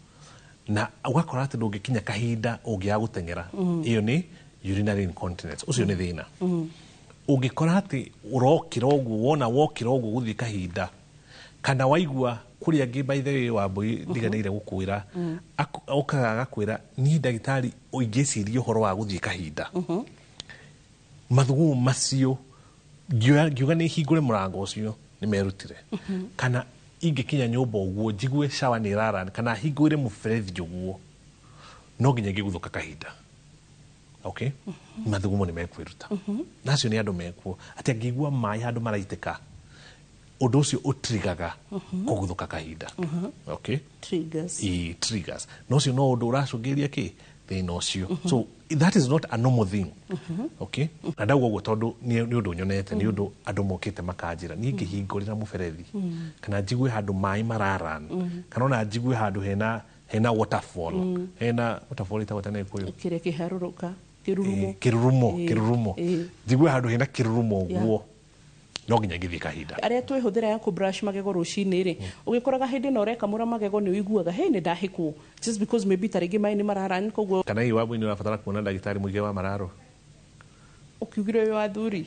na ũgakora atĩ ndũngĩkinya kahinda ũngĩaga gũteng'era, ĩyo nĩ urinary incontinence, ũcio nĩ thĩna. Ũngĩkora atĩ ũrokĩra ũguo, wona wokĩra ũguo gũthiĩ kahinda, kana waigua kũrĩa angĩ, by the way, Wambui, ndiganĩire gũkwĩra, okaga agakwĩra, "Niĩ ndagĩtarĩ, ingĩciria ũhoro wa gũthiĩ kahinda, mathugumo macio ngiuga nĩ hingũre mũrango ũcio nĩ merutire, kana ingĩkinya nyũmba ũguo njigue shower nĩ ĩrara, kana hingũre mũberethi ũguo, no nginya ingĩguthũka kahinda." Okay, mathugumo nĩ mekwĩruta. Na acio nĩ andũ mekuo atĩ angĩigua maĩ handũ maraitĩka, ũndũ ũcio ũtrigaga kũguthũka kahinda. Okay. Triggers. Ĩ, triggers. Na ũcio no ũndũ ũracũngĩrĩria kĩ thĩna ũcio. So that is not a normal thing. Okay, na ndauga ũguo tondũ nĩ ũndũ nyonete, nĩ ũndũ andũ mokĩte makanjĩra, niĩ ngĩhingũrĩra mũberethi kana njigue handũ maĩ mararan, kana ona njigue handũ hena waterfall, hena waterfall ĩtagwo tena Gĩkũyũ? Kĩrĩa kĩharũrũka, kĩrurumo. Ĩ, kĩrurumo. Kĩrurumo. Njigue handũ hena kĩrurumo ũguo, no nginya ngĩthiĩ kahinda. Arĩa twĩhũthĩra ya kũbrush magego rũcinĩ rĩ, ũgĩkoraga hĩndĩ ĩno ũrekamũra magego nĩ ũiguaga, "Hey, nĩ ndahĩkwo," just because maybe ta rĩngĩ maĩ nĩ mararan, koguo Kana hihi, Wambui, nĩ ũrabatara kuona ndagĩtarĩ mũige wa mararo? Ũkiugire ũyũ wa athuri.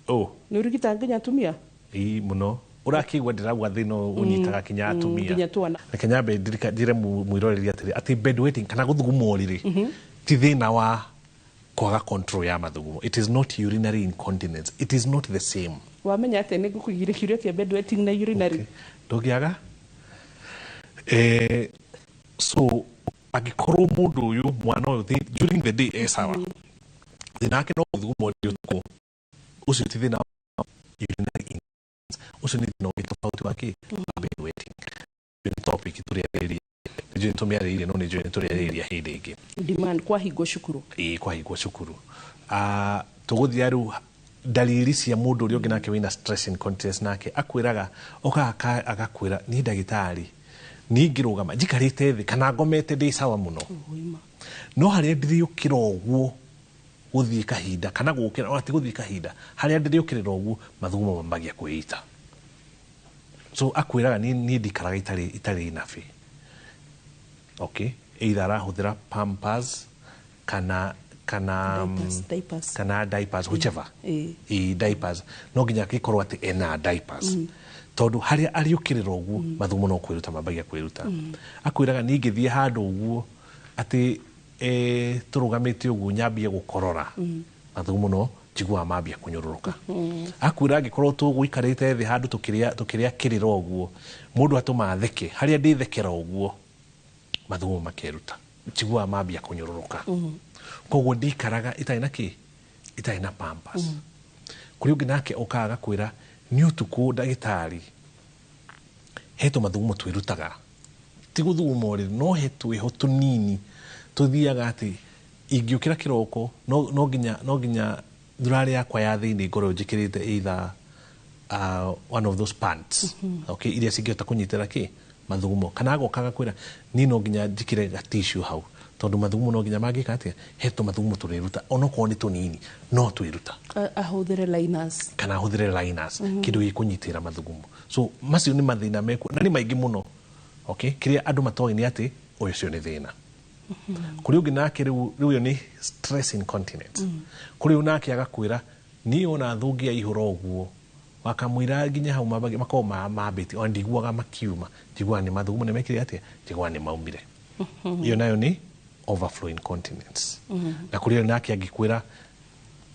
Oh. Nĩ ũrigitaga nginya atumia? Ii, mũno. Ũrakĩigua ndĩrauga thĩna ũyũ ũnyitaga kinya atumia. Nginya twana. Reke nyambe njĩre mwĩroreri atĩrĩ, atĩ bedwetting kana gũthuguma ũrĩrĩ ti thĩna wa kwaga control ya mathugumo. It is not urinary incontinence, it is not the same. Wamenya atĩ nĩ ngũkũigire kĩũria kĩa bedwetting na urinary. Okay. Ndũngĩaga so angĩkorwo mũndũ ũyũ, mwana ũyũ, during the day e sawa, thĩna wake no gũthuguma ũrĩrĩ ũtukũ, ũcio ti thĩna wa urinary incontinence, ũcio nĩ thĩna ũngĩ tofauti wa kĩ wa bedwetting. Ĩyo nĩ topic tũrĩarĩrĩria, nĩ njũĩ tũmĩarĩrĩrie, no nĩ njũĩ nĩ tũrĩarĩrĩria hĩndĩ ĩngĩ. Demand kwahingwo cukuru. Ĩĩ, kwahingwo cukuru. Ah, tũgũthia rĩu ndariri cia mũndũ ũrĩa ũngĩ nake wĩna stress incontinence. Nake akwĩraga, okaga agakwĩra, "Niĩ ndagĩtarĩ, niĩ ngĩrũgama njikarĩte thĩ kana ngomete ndĩ sawa mũno, no harĩa ndĩrĩũkĩra ũguo gũthiĩ kahinda kana gũkĩra, ona ti gũthiĩ kahinda, harĩa ndĩrĩũkĩrĩra ũguo, mathugumo mambagia kwĩita." So akwĩraga, niĩ ndikaraga itarĩ nabi." Okay, either arahũthĩra Pampers kana Diapers, diapers. Kana diapers, whichever. Ĩ. Ĩ, diapers, no nginya gĩkorwo atĩ ena diapers. Tondũ harĩa ariũkĩrĩra ũguo mathugumo no kwĩruta mambagia kwĩruta. Akwĩraga niĩ ingĩthiĩ handũ ũguo atĩ tũrũgamĩte ũguo nyambie gũkorora mathugumo no njiguaga mambia kũnyũrũrũka. Akwĩra angĩkorwo tũgũikarĩte thĩ handũ tũkĩrĩa kĩrĩra ũguo mũndũ atũma theke harĩa ndĩthekera ũguo mathugumo makeruta njiguaga mambia kũnyũrũrũka. Koguo ndikaraga itarĩ na kĩ itarĩ na pampers. Kũrĩ ũngĩ nake ũkaga agakwĩra nĩ ũtukũ ndagĩtarĩ he tũmathugumo twĩrutaga ti gũthuguma ũrĩrĩ no he twĩho tũnini tũthiaga atĩ ingĩũkĩra kĩroko no nginya thurarĩ yakwa ya thĩinĩ ngorwo njĩkĩrĩte either one of those pants, okay, iria cingĩhota kũnyitĩra kĩ mathugumo. Kana agoka agakwĩra niĩ no nginya njĩkĩre gatissue hau tondũ mathugumo no nginya mangĩka atĩa he tũmathugumo tũrĩruta onokorwo nĩ tũnini no twĩruta. Ahũthĩre liners. Kana ahũthĩre liners kĩndũ gĩkũnyitĩra mathugumo. So macio nĩ mathĩna mekuo na nĩ maingĩ mũno. Okay, kĩrĩa andũ matoĩ nĩ atĩ ũyũ ũcio nĩ thĩna. Kũrĩ ũngĩ nake rĩu ũyũ nĩ stress incontinence. Kũrĩ ũyũ nake agakwĩra niĩ ona thũngĩ yaihũra ũguo wakamũira nginya hau makoragwo mambĩtie ona ndiguaga makiuma njiguaga nĩ mathugumo nĩ mekire atĩa njiguaga nĩ maumire. Iyo nayo nĩ overflow incontinence. Na kũrĩ ũyũ nake angĩkwĩra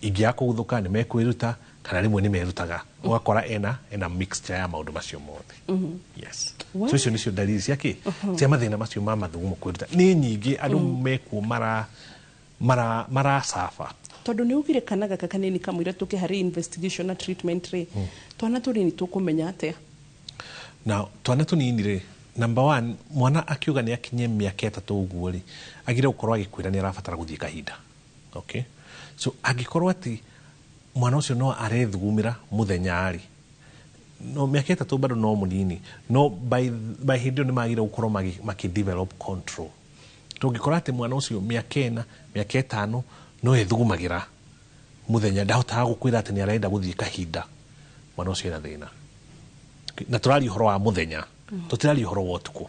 ingĩaga kũguthũka nĩ mekwĩruta kana rĩmwe nĩ merutaga ũgakora ena mixture ya maũndũ macio mothe. Yes. So icio nĩcio dalili cia kĩ cia mathĩna macio ma mathugumo kwĩruta. Nĩ nyingĩ andũ mekuo maracaba. Tondũ nĩ ugire kana gaka kanini kamũira tũke harĩ investigation na treatment rĩ twana tũnini tũkũmenya atĩa? Na twana tũnini rĩ number one mwana akiuga nĩ akinye mĩaka 3 ũguo rĩ agire gũkorwo agĩkwĩra nĩ arabatara gũthiĩ kahinda. Okay, so angĩkorwo atĩ mwana ũcio no arethugumĩra mũthenya rĩ no mĩaka 3 bado no mũnini no by hĩndĩ ĩyo nĩ magire gũkorwo maki develop control. Tũngĩkora atĩ mwana ũcio mĩaka 4 mĩaka 5 no ethugumagĩra mũthenya ndahotaga gũkwĩra atĩ nĩ arenda gũthiĩ kahinda mwana ũcio ena thĩna. Na tũraria ũhoro wa mũthenya tũtiraria ũhoro wa ũtukũ.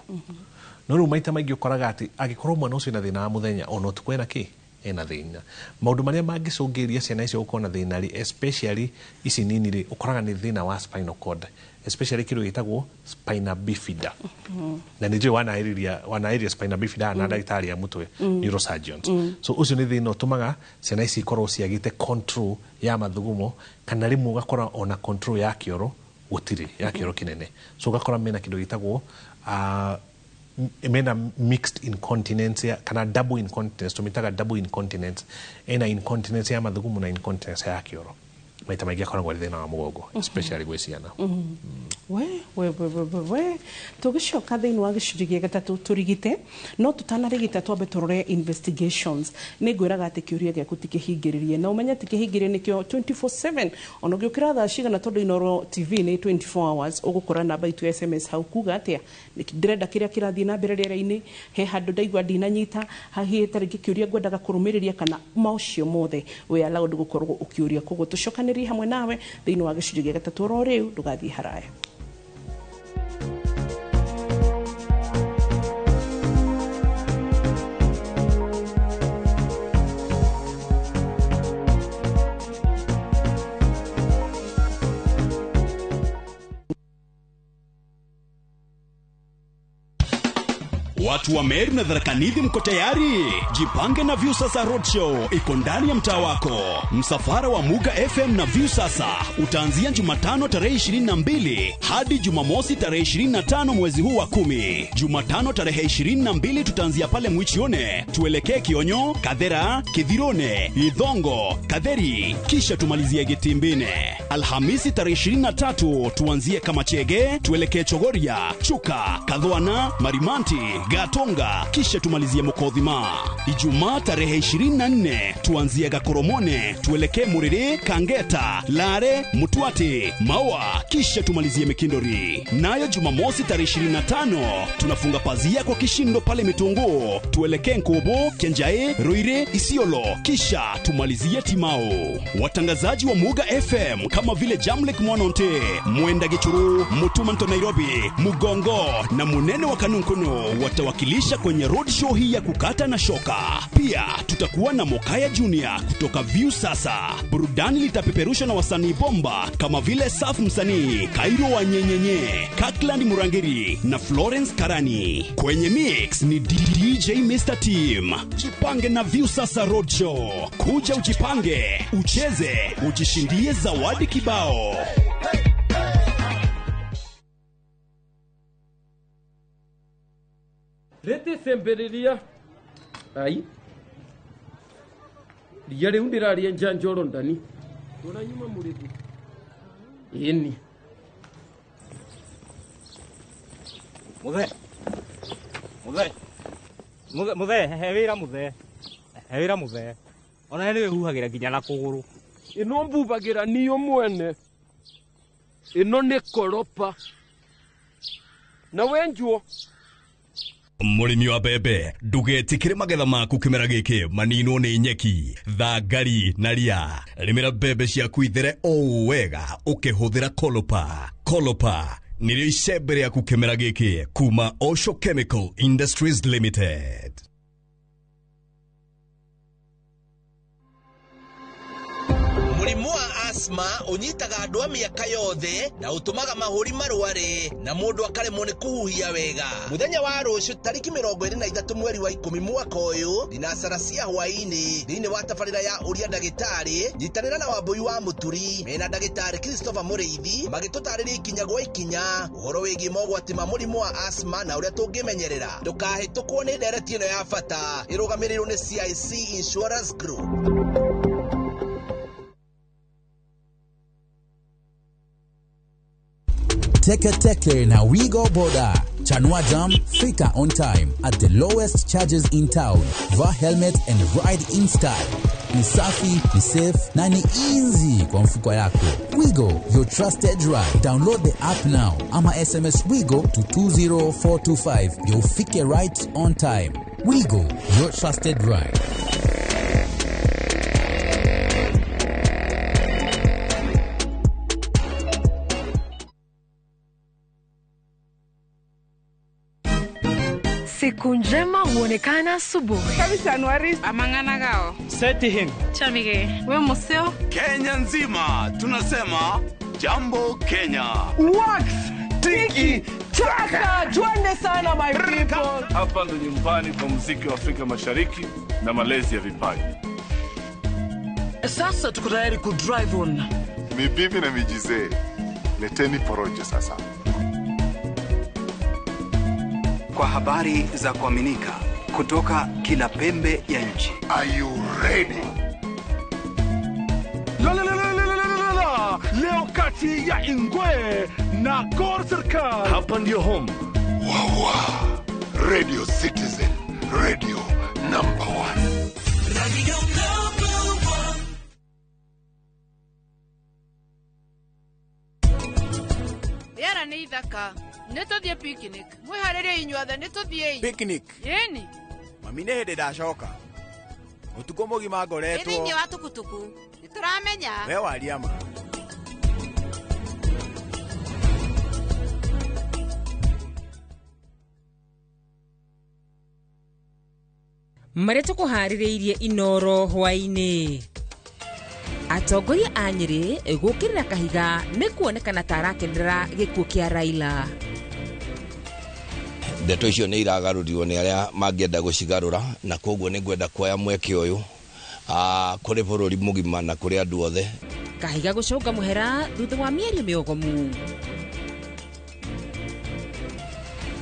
No rĩu maita maingĩ ũkoraga atĩ angĩkorwo mwana ũcio ena thĩna wa mũthenya ona ũtukũ ena kĩ ena thĩna. Maũndũ marĩa mangĩcũngĩrĩria ciana icio gũkorwo na thĩna rĩ especially ici nini rĩ ũkoraga nĩ thĩna wa spinal cord especially kĩndũ gĩtagwo spina bifida. Na nĩ njũĩ wanaĩrĩria spina bifida na ndagĩtarĩ a mũtwe neurosurgeons. So ũcio nĩ thĩna ũtũmaga ciana ici ikorwo ciagĩte control ya mathugumo kana rĩmwe ũgakora ona control ya kĩoro gũtirĩ ya kĩoro kĩnene. So ũgakora mena kĩndũ gĩtagwo mena mixed incontinence kana double incontinence tumitaga double incontinence ena incontinence ya mathugumo na incontinence ya kĩoro. Maita maingĩ akoragwo arĩ thĩna wa mũgongo especially gwĩ ciana. We tũgĩcoka thĩinĩ wa gĩcunjĩ gĩa gatatũ tũrigite no tũtanarigita twambe tũrore investigations. Nĩ ngwĩraga atĩ kĩũria gĩaku ti kĩhingĩrĩrie na ũmenye ti kĩhingĩrĩrie nĩkĩo 24/7 ona ũngĩũkĩra thaa cigana tondũ Inooro TV nĩ 24 hours ũgũkora namba itũ ya SMS hau kuga atĩa ndĩrenda kĩrĩa kĩrathiĩ na mbere rĩera-inĩ he handũ ndaigua ndinanyita hahiĩ ta rĩngĩ kĩũria ngwendaga kũrũmĩrĩria kana maũcio mothe we allowed gũkorwo ũkĩũria. Koguo tũcokanĩrie hamwe nawe thĩinĩ wa gĩcunjĩ gĩa gatatũ oro rĩu ndũgathiĩ haraya. Watu wa Meru na Tharaka Nithi mko tayari? Jipange na Viusasa Roadshow iko ndani ya mtaa wako. Msafara wa Muga FM na Viusasa utaanzia Jumatano tarehe 22 hadi Jumamosi tarehe 25 mwezi huu wa 10. Jumatano tarehe 22 tutaanzia pale Mwichione, tuelekee Kionyo, Kathera, Kithirone, Ithongo, Katheri, kisha tumalizie Gitimbine. Alhamisi tarehe 23 tuanzie Kamachege, tuelekee Chogoria, Chuka, Kathwana, Marimanti, Gatonga, kisha tumalizie Mukothima. Ijumaa tarehe 24 tuanzie Gakoromone, tuelekee Muriri, Kangeta, Lare, Mutwati, Maua, kisha tumalizie Mikindori. Nayo Jumamosi tarehe 25 tunafunga pazia kwa kishindo pale Mitungu, tuelekee Nkubu, Kenjae, Ruire, Isiolo, kisha tumalizie Timao. Watangazaji wa Muga FM kama vile Jamlek Mwanonte, Mwenda Gichuru, Mutumanto Nairobi, Mugongo na Munene wa Kanunkuno watawakilisha kwenye roadshow hii ya kukata na shoka. Pia tutakuwa na Mokaya Junior kutoka Viusasa. Burudani litapeperushwa na wasanii bomba kama vile Saf Msanii, Kairo wa Nyenyenye, Kirkland Murangiri na Florence Karani. Kwenye mix ni DJ Mr. Team. Jipange na Viusasa Roadshow. Kuja ujipange, ucheze, ujishindie zawadi kibao. Rete sembereria ai ria riu ndiraria njanjoro ndani uranyuma murithi ini muthe muthe muthe muthe he wira muthe he wira muthe ona ni huhagira nginya na kuguru ino mbubagira niyo mwene ino ni koropa na wenjuo. Mũrĩmi wa mbembe ndũgetĩkĩre magetha maku kĩmera gĩkĩ maninwo nĩ nyeki, thangari na ria. Rĩmĩra mbembe ciaku ithere o wega ũkĩhũthĩra Kolopa. Kolopa nĩrĩo icembe rĩaku kĩmera gĩkĩ kuma Osho Chemical Industries Limited. Mũrimũ wa asthma ũnyitaga andũ a mĩaka yothe na ũtũmaga mahũri marware na mũndũ akaremwo nĩ kũhuhia wega. Mũthenya wa rũciũ tarĩki 23 mweri wa 10 mwaka ũyũ thinacara cia hwaĩ-inĩ thĩinĩ wa tabarĩra ya ũria ndagĩtarĩ nyitanĩra na Wambũi wa Mũturi mena ndagĩtarĩ Christopher Mũrĩithi magĩtũtarĩria ikinya gwa ikinya ũhoro wĩgiĩ mogwati ma mũrimũ wa asthma na ũrĩa tũngĩmenyerera. Ndũkahĩtũkwo nĩ ndereti ĩno ya bata ĩrũgamĩrĩirwo nĩ CIC Insurance Group. Teke Teke na Wigo Boda. Chanua Jam, fika on time at the lowest charges in town. Vaa helmet and ride in style. Ni safi, ni safe na ni easy kwa mfuko yako. Wigo, your trusted ride. Download the app now ama SMS Wigo to 20425. You'll fike right on time. Wigo, your trusted ride. Siku njema huonekana asubuhi. Amangana gao. Seti him. Chamige. We museo. Kenya nzima tunasema jambo Kenya. Wax tiki taka twende sana my people. Hapa ndo nyumbani kwa muziki wa Afrika Mashariki na malezi ya vipaji. Sasa tuko tayari ku drive on. Mibibi na mijizee. Leteni porojo sasa. Kwa habari za kuaminika kutoka kila pembe ya nchi. Are you ready? La la la la la la la. Leo kati ya Ingwe na Gor Serikal. Hapa ndio home. Wawa. Radio Citizen, radio number 1. Radio number 1. Yara ni ithaka. Nĩtũthiĩ picnic. Mwĩharĩrie inyuothe nĩtũthiĩi. Picnic? Ĩni. Mami nĩ hĩndĩ ndacoka. Ũtukũ mũgima ngoretwo. Ĩ thĩinĩ wa tukutuku. Nĩtũramenya. We waria ma. Marĩa tũkũharĩrĩirie Inoro hwaĩ-inĩ. Atongoria a Nyĩrĩ gũkĩrĩra Kahiga nĩ kuonekana ta arakenerera gĩkuũ kĩa Raila. Ndeto icio nĩ iragarũrirwo nĩ arĩa mangĩenda gũcigarũra na koguo nĩ ngwenda kuoya mweke ũyũ kũrĩ bũrũri mũgima na kũrĩ andũ othe. Kahiga gũcũnga mũhera thutha wa mĩario mĩogomu.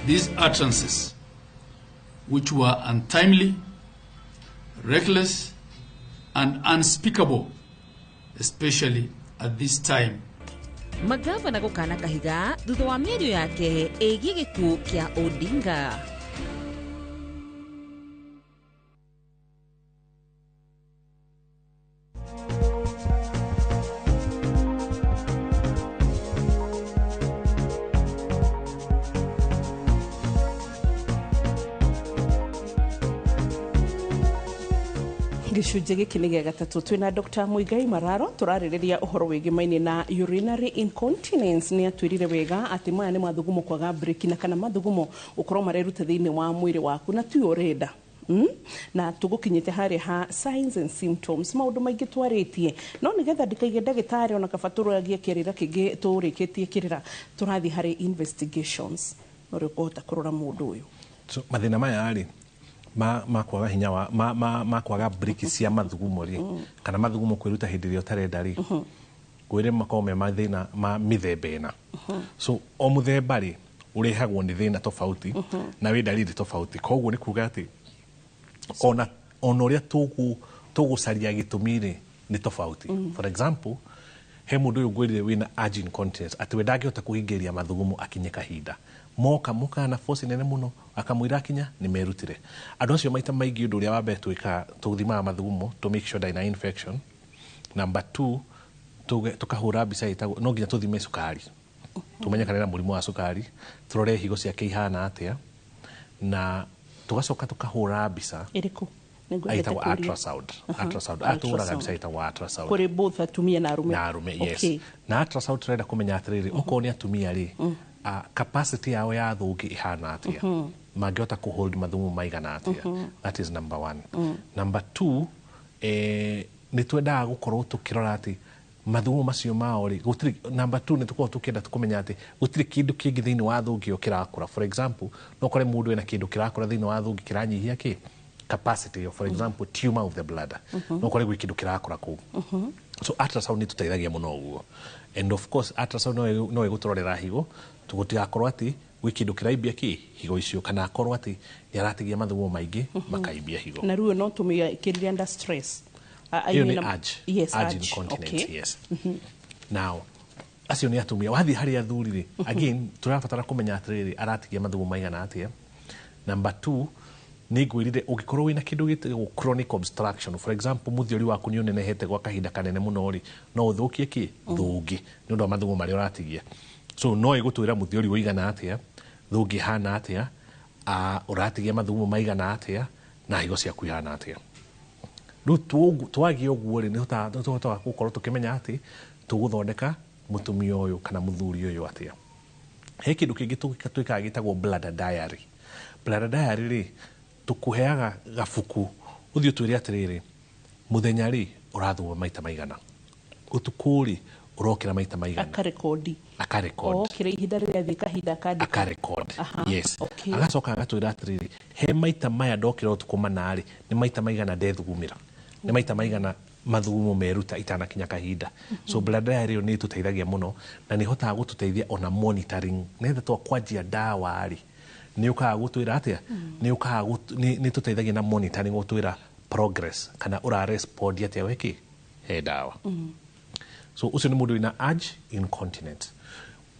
These utterances, which were untimely, reckless and unspeakable, especially at this time. Magavana gũkana Kahiga thutha wa mĩario yake ĩgiĩ gĩkuũ kĩa Odinga. Gĩcunjĩ Gĩcunjĩ gĩkĩ nĩ gĩa gatatũ, twĩna Dr. Muigai Mararo, tũrarĩrĩria ũhoro wĩgĩmaine na urinary incontinence. Nĩ atwĩrire wega atĩ maya nĩ mathugumo kwaga breki na kana mathugumo gũkorwo mareruta thĩinĩ wa mwĩrĩ waku na tiwe ũrenda. Na tũgũkinyĩte harĩa ha signs and symptoms, maũndũ maingĩ twarĩtie, no nĩgetha ndikaige ndagĩtarĩ ona kaba tũragie kĩrĩra kĩngĩ tũrĩkĩtie kĩrĩra, tũrathiĩ harĩ investigations ũrĩa ũkũhota kũrora mũndũ ũyũ. So mathĩna maya rĩ ma kwaga hinya wa ma kwaga briki cia mathugumo rĩ, kana mathugumo kwĩruta hĩndĩ ĩrĩa ũtarenda rĩ, kwĩrĩ makoragwo me mathĩna ma mĩthemba ĩna. So o mũthemba rĩ ũrehagwo nĩ thĩna tofauti na wĩ ndariri tofauti. Koguo nĩ kuga atĩ ona ũrĩa tũgũcaria gĩtũmi rĩ nĩ tofauti. For example, he mũndũ ũyũ ngwĩrire wĩna urge incontinence, atĩ we ndangĩhota kũhingĩrĩria mathugumo akinye kahinda, moka moka na force nene mũno, akamwĩra akinya nĩ merutire. Andũ acio maita maingĩ ũndũ ũrĩa wa mbere twĩkaga, tũthimaga mathugumo to make sure ndarĩ na infection. Number 2, tũkahũra mbica ĩtagwo, no nginya tũthime cukari, tũmenye kana ena mũrimũ wa cukari, tũrore higo ciake ihana atĩa, na tũgacoka tũkahũra mbica ĩrĩkũ ĩtagwo ultrasound. Ultrasound atũhũraga mbica ĩtagwo ultrasound kũrĩ both atumia na arũme. Na arũme, yes. Na ultrasound tũrenda kũmenya atĩrĩrĩ, okorwo nĩ atumia rĩ, capacity yao ya thũngĩ ihana atĩa, mangĩhota kũ hold mathugumo maigana atĩa. That is number 1. Number 2, nĩ twendaga gũkorwo tũkĩrora atĩ mathugumo macio mao rĩ, gũtirĩ. Number 2, nĩ tũkoragwo tũkĩenda kũmenya atĩ gũtirĩ kĩndũ kĩngĩ thĩinĩ wa thũngĩ ĩyo kĩrakũra. For example, no ũkore mũndũ ena kĩndũ kĩrakũra thĩinĩ wa thũngĩ kĩranyihia kĩ capacity ĩyo. For example, tumor of the bladder, no ũkore gwĩ kĩndũ kĩrakũra kũu. So ultrasound nĩ tũteithagia mũno ũguo. And of course ultrasound no ĩgũtũrorera higo, tũgũtigakorwo atĩ gwĩ kĩndũ kĩraimbia kĩ higo icio, kana akorwo atĩ nĩ aratigia mathugumo maingĩ makaimbia higo. Na rĩu no tũmĩkĩrire under stress. Ĩyo nĩ urge, yes, urge incontinence, yes. Now acio nĩ atumia. Wathiĩ harĩ athuri rĩ, again tũrabatara kũmenya atĩrĩrĩ, aratigia mathugumo maigana atĩa. Number 2, nĩ ngwĩrire ũngĩkorwo wĩna kĩndũ gĩtagwo chronic obstruction, for example mũthiori waku nĩ ũnenehete gwa kahinda kanene mũno rĩ, no ũthũkie kĩ thũngĩ nĩ ũndũ wa mathugumo marĩa ũratigia. So no ĩgũtwĩra mũthiori ũigana atĩa, thũngĩ ihana atĩa, ũratigia mathugumo maigana atĩa, na higo ciaku ihana atĩa. Rĩu twagia ũguo rĩ, nĩ tũhotaga gũkorwo tũkĩmenya atĩ tũgũthondeka mũtumia ũyũ kana mũthuri ũyũ atĩa. He kĩndũ kĩngĩ twĩkaga gĩtagwo bladder diary. Bladder diary rĩ, tũkũheaga gabuku ũthiĩ ũtwĩre atĩrĩrĩ, mũthenya rĩ ũrathuguma maita maigana, ũtukũ rĩ ũrokĩra maita maigana, akarekodi, akarekodi okĩra ihinda rĩrĩa athiĩ kahinda akandĩka, akarekodi, yes. Agacoka agatwĩra atĩrĩrĩ, he maita maya ndokĩra ũtukũ mana rĩ, nĩ maita maigana ndethugumĩra, nĩ maita maigana mathugumo meruta itanakinya kahinda. So bladder diary ĩyo nĩ ĩtũteithagia mũno, na nĩ ĩhotaga gũtũteithia ona monitoring, nĩgetha twakwanjia ndawa rĩ, nĩ ũkaga gũtwĩra atĩa, nĩ ũkaga nĩ tũteithagia na monitoring gũtwĩra progress, kana ũra respond atĩa weki he ndawa. So ũcio nĩ mũndũ wĩna urge incontinence.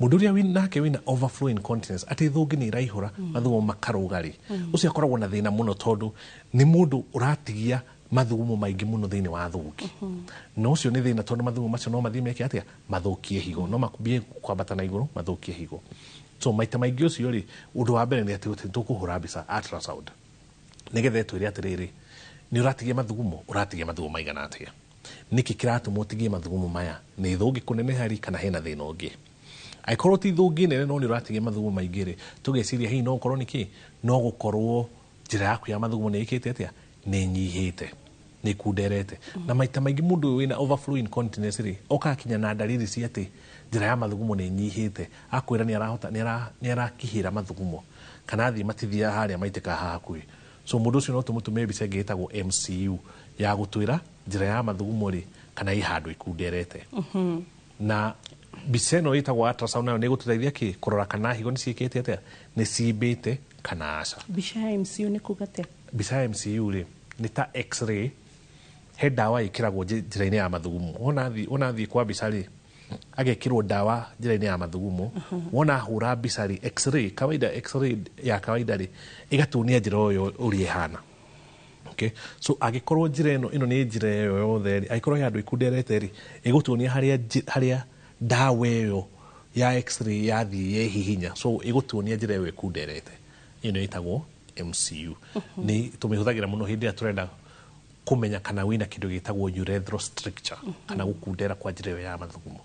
Mũndũ ũrĩa nake wĩna overflow incontinence, atĩ thũngĩ nĩ ĩraihũra mathugumo makarũga rĩ, ũcio akoragwo na thĩna mũno, tondũ nĩ mũndũ ũratigia mathugumo maingĩ mũno thĩinĩ wa thũngĩ. Na ũcio nĩ thĩna, tondũ mathugumo macio no mathiĩ meke atĩa, mathũkie higo, no makubie kwambata na igũrũ mathũkie higo. So maita maingĩ ũcio rĩ, ũndũ wa mbere nĩ atĩ tũkũhũra mbica ultrasound, nĩgetha ĩtwĩre atĩrĩrĩ, nĩ ũratigia mathugumo, ũratigia mathugumo maigana atĩa, nĩkĩ kĩratũma ũtigie mathugumo maya, nĩ thũngĩ kũneneha rĩ, kana hena thĩna ũngĩ. Angĩkorwo ti thũngĩ nene no nĩ ũratigia mathugumo maingĩ rĩ, tũgeciria hihi no gũkorwo nĩkĩ, no gũkorwo njĩra yaku ya mathugumo nĩ ĩkĩte atĩa, nĩ ĩnyihĩte, nĩ ĩkunderete. Na maita maingĩ mũndũ ũyũ wĩna overflow incontinence rĩ, okaga kinya na ndariri cia atĩ njĩra ya mathugumo nĩ ĩnyihĩte, akwĩra nĩ arahota, nĩ arakihĩra mathugumo, kana athiĩ matithiaga harĩa maitĩkaga haha hakuhĩ. So mũndũ ũcio no tũmũtũmĩre mbica ĩngĩ ĩtagwo MCU ya gũtwĩra njĩra ya mathugumo rĩ, kana ĩ handũ ĩkunderete. Na mbica ĩno ĩtagwo ultrasound nayo nĩ ĩgũtũteithia kĩ, kũrora kana higo nĩ ciĩkĩte atĩa, nĩ cimbĩte kana aca. Mbica ya MCU nĩ kuga atĩa? Mbica ya MCU rĩ, nĩ ta x-ray, he ndawa ĩkĩragwo njĩra-inĩ ya mathugumo. Wona athiĩ kwa mbica rĩ, agekĩrwo ndawa njĩra-inĩ ya mathugumo, wona ahũra mbica rĩ, x-ray kawaida, x-ray ya kawaida rĩ, ĩgatuonia njĩra ĩyo ũrĩa ĩhana. Okay, so angĩkorwo njĩra ĩno nĩ njĩra ĩyo yothe rĩ, angĩkorwo he handũ ĩkunderete rĩ, ĩgũtuonia harĩa ndawa ĩyo ya x-ray yathiĩ yehihinya. So ĩgũtuonia njĩra ĩyo ĩkunderete. Ĩno ĩtagwo MCU. Nĩ tũmĩhũthagĩra mũno hĩndĩ ĩrĩa tũrenda Kũmenya kana wĩna kĩndũ gĩtagwo urethral stricture, kana gũkundera kwa njĩra ĩyo ya mathugumo.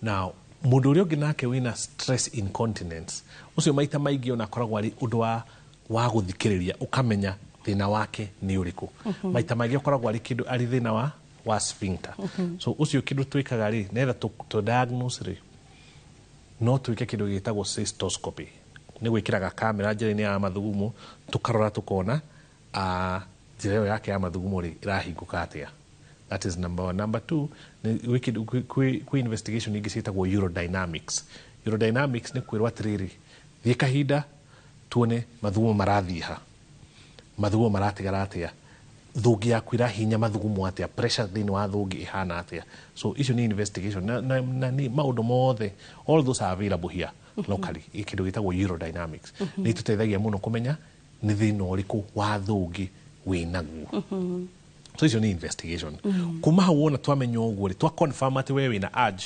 Now, mũndũ ũrĩa ũngĩ nake wĩna stress incontinence, ũcio maita maingĩ ona akoragwo arĩ ũndũ wa gũthikĩrĩria ũkamenya thĩna wake nĩ ũrĩkũ. Maita maingĩ ũkoragwo arĩ kĩndũ arĩ thĩna wa sphincter. So ũcio kĩndũ twĩkaga rĩ, nĩgetha tũ diagnose rĩ, no twĩke kĩndũ gĩtagwo cystoscopy. Nĩ gwĩkĩraga kamera njĩra-inĩ ya mathugumo, tũkarora tũkona njĩra ĩyo yake ya mathugumo rĩ, ĩrahingũka atĩa. That is number one. Number two, nĩ kwĩ investigation ingĩ ciĩtagwo urodynamics. Urodynamics nĩ kwĩrwo atĩrĩrĩ, thiĩ kahinda tuone mathugumo marathiĩ ha, mathugumo maratigara atĩa, thũngĩ yaku ĩrahinya mathugumo atĩa, pressure thĩinĩ wa thũngĩ ĩhana atĩa. So icio nĩ investigation na nĩ maũndũ mothe, all those are available here locally. Kĩndũ gĩtagwo urodynamics nĩ itũteithagia mũno kũmenya nĩ thĩna ũrĩkũ wa thũngĩ wĩnaguo. So icio nĩ investigation. Kuma hau wona twamenya ũguo rĩ, twa confirm atĩ we wĩna urge,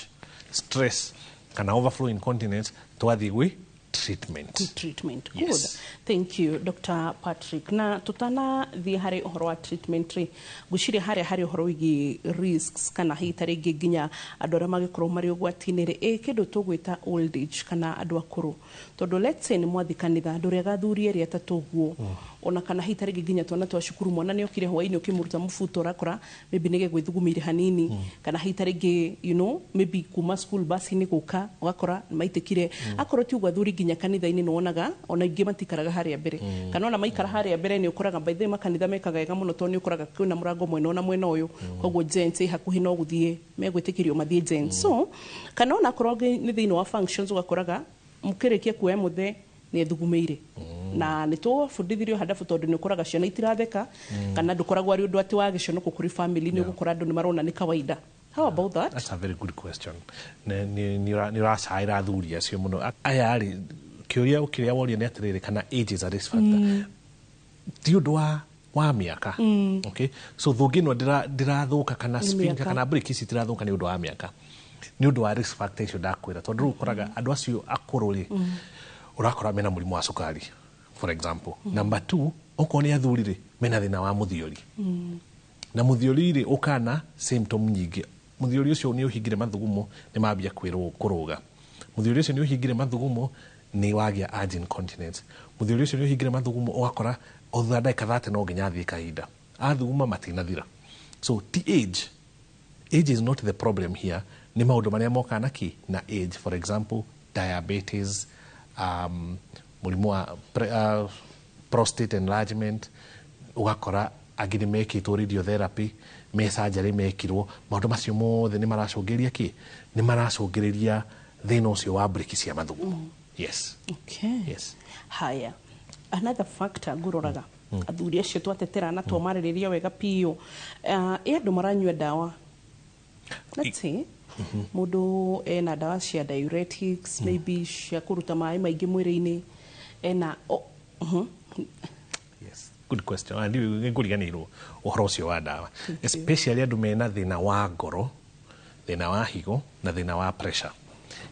stress kana overflow incontinence, twathiĩ gwĩ treatment. Treatment. Good. Yes. Thank you, Dr. Patrick. Na tutanathiĩ harĩ ũhoro wa treatment rĩ, ngwĩciria harĩa harĩ ũhoro wĩgiĩ risks kana hihi ta rĩngĩ nginya andũ arĩa mangĩkorwo marĩ ũgwati-inĩ rĩ, ĩ kĩndũ tũgwĩta old age kana andũ akũrũ, tondũ let's say nĩ mwathi kanitha, andũ arĩa athuri erĩ atatũ ũguo, ona kana hihi ta rĩngĩ nginya twana twa cukuru, mwana nĩ okire hwaĩ-inĩ ũkĩmũruta mũbuto, ũrakora maybe nĩ gegwĩthugumĩire hanini, kana hihi ta rĩngĩ maybe kuma school bus-inĩ gũka ũgakora maitĩkire. Akorwo ti ũguo athuri nginya kanitha-inĩ nĩ wonaga ona ingĩ matikaraga harĩa mbere, kana ona maikara harĩa mbere nĩ ũkoraga, by the way, makanitha mekaga wega mũno tondũ nĩ ũkoraga kwĩna mũrango mwena ona mwena ũyũ, koguo gents ĩ hakuhĩ no gũthiĩ megwĩtĩkĩrio mathiĩ gents. So kana ona akorwo nĩ thĩinĩ wa functions, ũgakoraga mũkĩrĩkia kuoya mũthee nĩ ethugumĩire, na nĩ twabundithirio handabu tondũ nĩ ũkoraga ciana itiratheka, kana ndũkoragwo arĩ ũndũ atĩ wa gĩconoko kũrĩ family, nĩ ũgũkora andũ nĩ marona nĩ kawaida. How about that? That's a very good question. Nĩ ũracaĩra athuri acio mũno. Aya rĩ, kĩũria kĩrĩa woria nĩ atĩrĩrĩ, kana age is a risk factor. Ti ũndũ wa mĩaka. Okay? So thũngĩ ĩno ndĩrathũka kana Nĩ sphincter mĩaka. kana brake ici itirathuka nĩ ũndũ wa mĩaka. Nĩ ũndũ wa risk factor icio ndakwĩra, tondũ rĩu ũkoraga andũ acio akũrũ rĩ, ũrakora mena mũrimũ wa cukari, for example. Number two, okorwo nĩ athuri rĩ, mena thĩna wa mũthiori. Na mũthiori rĩ, ũkana symptom nyingĩ. Mũthiori ũcio nĩ ũhingire mathugumo, nĩ mambia kũrũga. Mũthiori ũcio nĩ ũhingire mathugumo, nĩ wagĩa urge incontinence. Mũthiori ũcio nĩ ũhingire mathugumo, ũgakora o thutha wa ndagĩka 30 no nginya athiĩ kahinda athuguma matinathira. So ti age, age is not the problem here. Nĩ maũndũ marĩa mokaga na kĩ na age, for example diabetes, mũrimũ wa prostate enlargement, ũgakora angĩ nĩ mekĩtwo radiotherapy, me surgery mekirwo. Maũndũ macio mothe nĩ maracũngĩrĩria kĩ, nĩ maracũngĩrĩria thĩna ũcio wa breki cia mathugumo. Yes. Okay. Yes. Haya, another factor ngũroraga, athuri acio twatetera na twamarĩrĩria wega piũ, ĩ andũ maranyua ndawa, let's say mũndũ ena ndawa cia diuretics, maybe cia kũruta maĩ maingĩ mwĩrĩ-inĩ, ena oh. Yes, good question. Ah, ndiũ ngũriganĩirwo ũhoro ũcio wa ndawa, especially andũ mena thĩna wa ngoro, thĩna wa higo na thĩna wa pressure.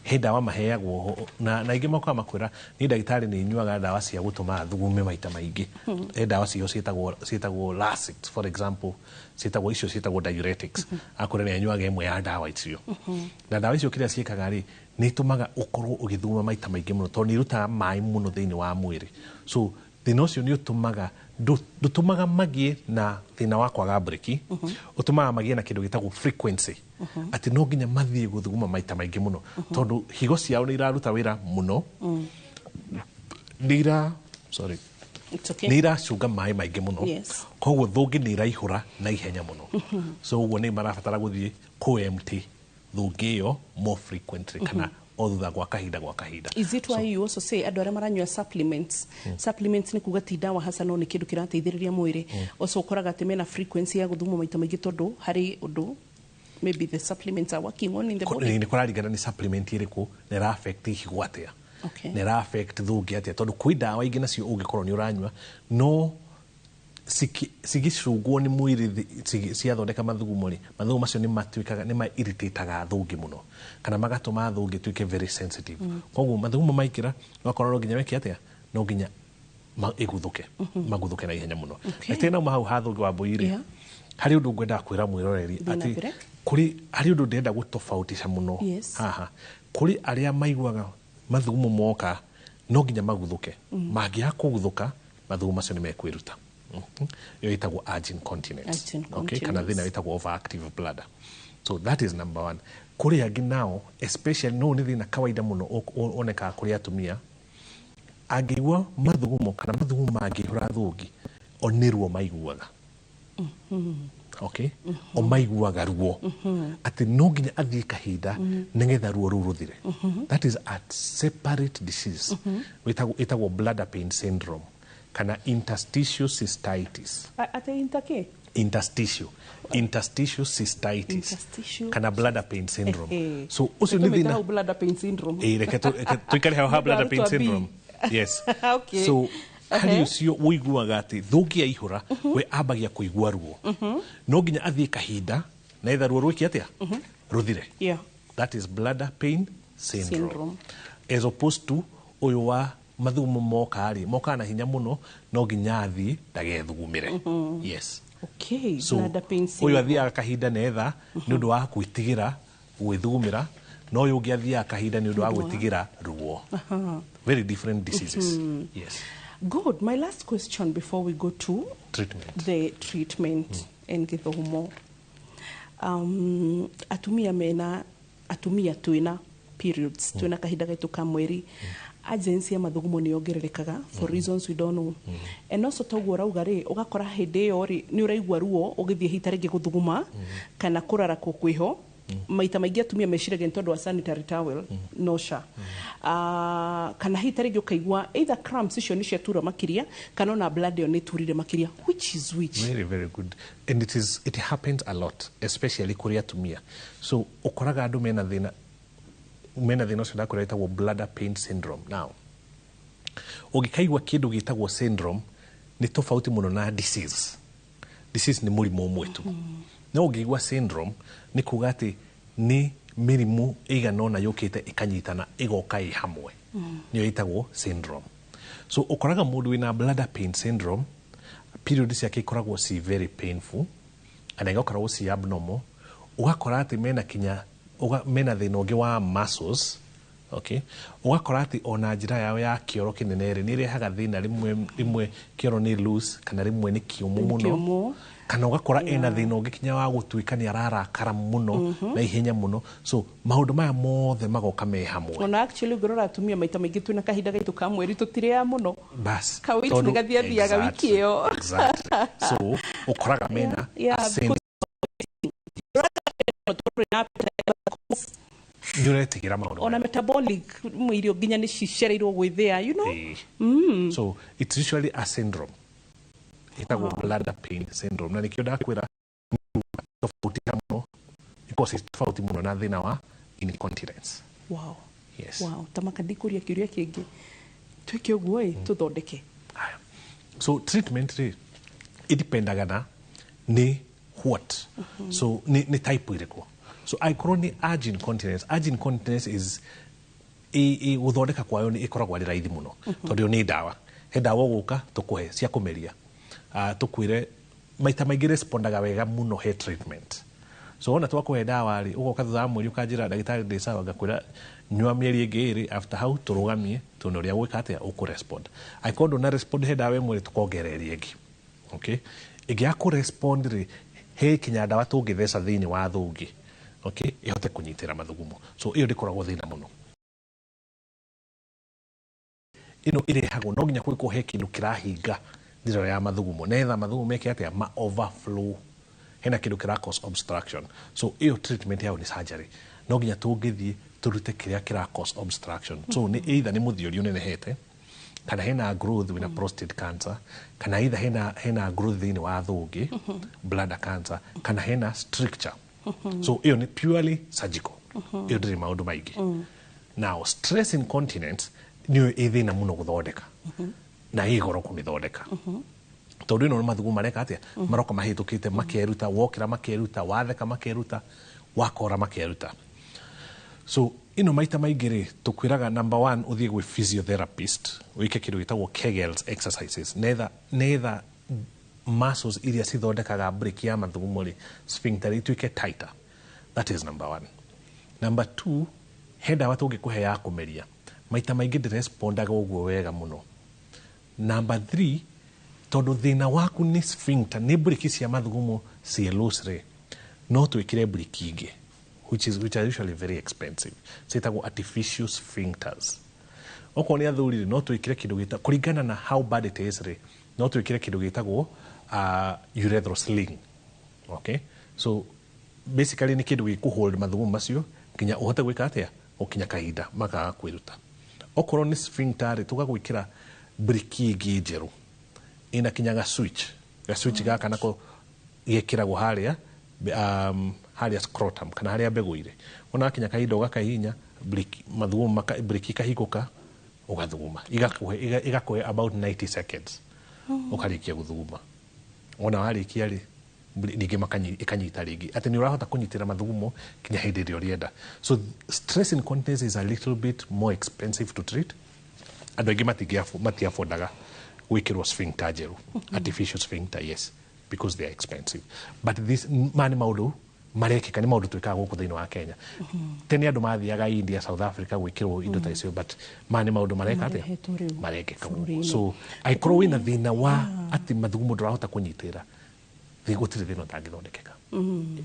He ndawa maheagwo na aingĩ makoraga makwĩra, niĩ ndagĩtarĩ nĩ nyuaga ndawa cia gũtũma thugume maita maingĩ. He ndawa ciho ciĩtagwo Lasix, for example, ciĩtagwo icio ciĩtagwo diuretics. Akwĩra nĩ anyuaga ĩmwe ya ndawa icio, na ndawa icio kĩrĩa ciĩkaga rĩ, nĩ itũmaga ũkorwo ũgĩthuguma maita maingĩ mũno tondũ nĩ irutaga maĩ mũno thĩinĩ wa mwĩrĩ. So thĩna ũcio nĩ ũtũmaga ndũtũmaga magĩe na thĩna wa kwaga breki, ũtũmaga magĩe na kĩndũ gĩtagwo frequency, atĩ no nginya mathiĩ gũthuguma maita maingĩ mũno tondũ higo ciao nĩ iraruta wĩra mũno, nĩ ira, sorry, It's okay. nĩ iracunga maĩ maingĩ mũno. Koguo thũngĩ nĩ iraihũra na ihenya mũno. So ũguo nĩ marabatara gũthiĩ kũ empty thũngĩ ĩyo more frequently, kana o thutha gwa kahinda. Is it why you also say andũ arĩa maranyua supplements? Supplements nĩ kuga ti ndawa hasa, no nĩ kĩndũ kĩrateithĩrĩria mwĩrĩ. Also ũkoraga atĩ mena frequency ya gũthuguma maita maingĩ tondũ harĩ ũndũ maybe the supplements are working on in the body. Nĩ kũraringana nĩ supplement ĩrĩkũ na ĩra affect higo atĩa, na ĩra affect thũngĩ atĩa, tondũ kwĩ ndawa ingĩ nacio ũngĩkorwo nĩ ũranyua no cigĩcungwo nĩ mwĩrĩ ciathondeka mathugumo rĩ, mathugumo macio nĩ matuĩkaga nĩ ma irritate-aga thũngĩ mũno kana magatũma thũngĩ ĩtuĩke very sensitive. Koguo mathugumo maingĩra, ũgakorwo no nginya wĩke atĩa, no nginya ĩguthũke, maguthũke na ihenya mũno. Na tena hau hathũngĩ wa mbũi rĩ, harĩ ũndũ ngwendaga kwĩra mwĩroreri atĩ kũrĩ harĩ ũndũ ndĩrenda gũtofautisha mũno haha. Kũrĩ arĩa maiguaga mathugumo moka no nginya maguthũke, mangĩaga kũguthũka mathugumo macio nĩ mekwĩruta. Ĩyo ĩtagwo urge incontinence, okay, kana thĩna wĩtagwo overactive bladder. So that is number one. Kũrĩ angĩ nao, especially no nĩ thĩna kawaida mũno wonekaga kũrĩ atumia, angĩigua mathugumo kana mathugumo mangĩihũra thũngĩ, o nĩ ruo maiguaga. Okay, o maiguaga ruo atĩ no nginya athiĩ kahinda nĩgetha ruo rũu rũthire. That is a separate disease ĩtagwo bladder pain syndrome kana interstitial cystitis. Ate intake? Interstitial cystitis kana bladder pain syndrome. So ucio nĩ thĩna bladder pain syndrome. Reke tuikare hau ha bladder pain syndrome. Yes. Okay. So harĩ ũcio ũiguaga atĩ thũngĩ yaihũra we ambagia kũigua ruo, no nginya athiĩ kahinda na etha ruo rwĩke atĩa, rũthire. That is bladder pain syndrome. As opposed to ũyũ wa mathugumo moka rĩ, mokaga na hinya mũno, no nginya athiĩ ndagethugumĩre. Yes. Okay, so bladder pain syndrome. Ũyũ athiaga kahinda na etha nĩ ũndũ wa gwĩtigĩra gwĩthugumĩra, no ũyũ ũngĩ athiaga kahinda nĩ ũndũ wa gwĩtigĩra ruo. Very different diseases. Yes. Good. My last question before we go to treatment. The treatment and githumo. Atumia mena, atumia twina periods, twina kahinda gaitu ka mweri. Agency ya mathugumo nĩ yongererekaga for reasons we don't know. And also toguo rauga rĩ, ũgakora hĩndĩ ĩyo rĩ nĩ ũraigua ruo ũgĩthiĩ hita rĩngĩ gũthuguma kana kũrara kwĩho. Maita maingĩ atumia meciragia nĩ tondũ wa sanitary towel, no sha. Kana hita rĩngĩ ũkaigua either cramps icio nĩ ciatura makĩria kana ona blood ĩyo nĩ ĩturire makĩria, which is which? Very, very good. And it happens a lot, especially kũrĩ atumia. So ũkoraga andũ mena thĩna ũcio ndakwĩra wĩtagwo bladder pain syndrome. Now, ũngĩkaigua kĩndũ gĩtagwo syndrome nĩ tofauti mũno na disease. Disease nĩ mũrimũ ũmwe tu. No ũngĩigua syndrome nĩ kuga atĩ nĩ mĩrimũ ĩigana ũna yũkĩte ĩkanyitana ĩgoka ĩ hamwe. Nĩyo ĩtagwo syndrome. So ũkoraga mũndũ wĩna bladder pain syndrome, period ciake ikoragwo ci very painful kana igakoragwo ci abnormal, ũgakora atĩ mena kinya mena thĩna ũngĩ wa muscles. Okay, ũgakora atĩ ona njĩra yao ya kĩoro kĩnene rĩ nĩ ĩrehaga thĩna, rĩmwe kĩoro nĩ loose kana rĩmwe nĩ kĩũmũ mũno, kana ũgakora ena thĩna ũngĩ kinya wa gũtuĩka nĩ ararakara mũno na ihenya mũno. So maũndũ maya mothe magoka me hamwe. Ona actually ũngĩrora atumia maita maingĩ twĩna kahinda gaitũ ka mweri tũtirĩaga mũno. Bas. Kawĩti nĩ gathiathiaga wiki ĩyo. Exactly. So ũkoraga mena nĩ ũretigĩra maũndũ ona metabolic irio nginya nĩ cicereirwo gwĩthĩa, you know. So it's usually a syndrome ĩtagwo bladder pain syndrome, na nĩkĩo ndakwĩra tofauti mũno, because it's tofauti mũno na thĩna wa incontinence. Wow. Yes. Wow, tamaka ndikũria kĩũria kĩngĩ twĩke ũguo ĩ tũthondeke. So treatment rĩ ĩdependaga na nĩ what. So nĩ type ĩrĩkũ. So angĩkorwo nĩ urge incontinence, urge incontinence is gũthondeka kwayo nĩ ĩkoragwo arĩ raithi mũno, tondũ ĩyo nĩ ndawa. He ndawa ũgũka tũkũhe cia kũmeria, tũkwĩre maita maingĩ respondaga wega mũno he treatment. So ona twakũhe ndawa rĩ, ũgoka thutha wa mweri ũkanjĩra ndagĩtarĩ ndĩ sawa, ngakwĩra nyua mĩeri ĩngĩ ĩrĩ, after hau tũrũgamie tuone ũrĩa gwĩka atĩa ũkũrespond. Angĩkorwo ndũna respond he ndawa ĩmwe rĩ, tũkongerera ĩrĩa ĩngĩ. Okay, ĩngĩ ya kũrespond rĩ, he kinya ndawa tũngĩtheca thĩinĩ wa thũngĩ, okay, ĩhote kũnyitĩra mathugumo. So ĩyo ndĩkoragwo thĩna mũno. Ĩno ĩrehagwo no nginya gwĩkwo he kĩndũ kĩrahinga njĩra ya mathugumo netha mathugumo meke atĩa ma overflow, hena kĩndũ kĩra cause obstruction. So ĩyo treatment yao nĩ surgery, no nginya tũngĩthiĩ tũrute kĩrĩa kĩra cause obstruction. So nĩ either nĩ mũthiori ũnenehete, kana hena growth wĩna prostate cancer, kana either hena growth thĩinĩ wa thũngĩ, bladder cancer, kana hena stricture. So ĩyo nĩ purely surgical, ĩyo ndĩrĩ maũndũ maingĩ. Now stress incontinence nĩyo ĩ thĩna mũno gũthondeka na ĩ goro kũmĩthondeka, tondũ ĩno nĩ mathugumo mareka atĩa, maroka mahĩtũkĩte makeruta, wokĩra makeruta, watheka makeruta, wakora makeruta. So Ĩno maita maingĩ rĩ, tũkwĩraga number one ũthiĩ gwĩ physiotherapist, wĩke kĩndũ gĩtagwo Kegels exercises, netha muscles iria cithondekaga brake ya mathugumo rĩ, sphincter, ituĩke tighter. That is number one. Number two, he ndawa tũngĩkũhe ya kũmeria. Maita maingĩ ndĩrespondaga ũguo wega mũno. Number three, tondũ thĩna waku nĩ sphincter, nĩ breki cia mathugumo ciĩ loose rĩ, no twĩkĩre breki ingĩ which are usually very expensive, ciĩtagwo artificial sphincters. Okorwo nĩ athuri rĩ, no twĩkĩre kĩndũ gĩta, kũringana na how bad it is rĩ, no twĩkĩre kĩndũ gĩtagwo urethral sling. Okay, so basically nĩ kĩndũ gĩkũhold mathugumo macio nginya ũhote gwĩka atĩa, gũkinya kahinda makaga kwĩruta. Okorwo nĩ sphincter rĩ, tũgagwĩkĩra briki ĩngĩ njerũ ĩna kinya ga switch, ga switch gaka nako gekĩragwo harĩa harĩa scrotum kana harĩa mbegũ irĩ. Wona wakinya kahinda ũgakahihinya briki, mathugumo briki ikahingũka, ũgathuguma, igakũhe about 90 seconds ũkarĩkia gũthuguma. Wona warĩkia rĩ, ningĩ ĩkanyita rĩngĩ, atĩ nĩ ũrahota kũnyitĩra mathugumo nginya hĩndĩ ĩrĩa ũrĩenda. So stress incontinence is a little bit more expensive to treat. Andũ aingĩ matiafondaga gwĩkĩrwo sphincter njerũ, artificial sphincter, yes, because they are expensive. But this, maya nĩ maũndũ marekĩka, nĩ maũndũ twĩkaga gũkũ thĩinĩ wa Kenya. Tene andũ mathiaga India, South Africa gwĩkĩrwo indo ta icio, but maya nĩ maũndũ mareka atĩa, Marehetwo rĩu marekĩka gũkũ. bũrũri-inĩ. So angĩkorwo wĩna thĩna wa atĩ mathugumo ndũrahota kũnyitĩra, gũtirĩ thĩna ũtangĩthondekeka.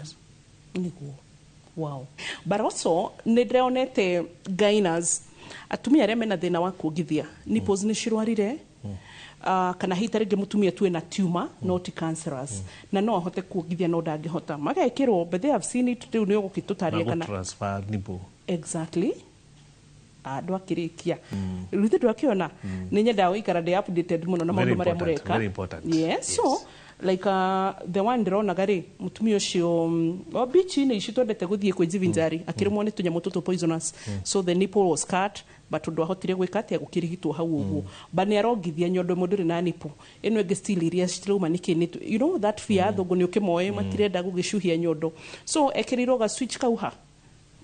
Yes. Nĩguo, wow. But also nĩ ndĩronete gynas, atumia arĩa mena thĩna wa kuongithia, nipples nĩ cirwarire, kana hihi ta rĩngĩ mũtumia tu ena tumor, no ti cancerous, na no ahote kuongithia no ndangĩhota, magekĩrwo. But they have seen it. Rĩu nĩ ũgũgĩtũtarĩria kana transfer nipple. Exactly. Andũ akĩrĩkia rĩu ithuĩ ndwakĩona nĩ nyendaga gũikara ndĩ updated mũno na Very maũndũ marĩa important, mũreka. very important. Yes, so like the one ndĩronaga rĩ, mũtumia ũcio o beach-inĩ ici twendete gũthiĩ kwĩjivinjari, akĩrũmwo nĩ tũnyamũ tũtũ poisonous, so the nipple was cut, but ũndũ ahotire gwĩka atĩa, gũkĩrigitwo hau ũguo, but nĩ arongithia nyondo ĩmwe ndũrĩ na nipple ĩno ĩngĩ still iria cirauma nĩkĩ nĩ you know that fear, athũngũ nĩ ũkĩmoĩ matirenda gũgĩcuhia nyondo, so ekĩrĩirwo ga switch kau ha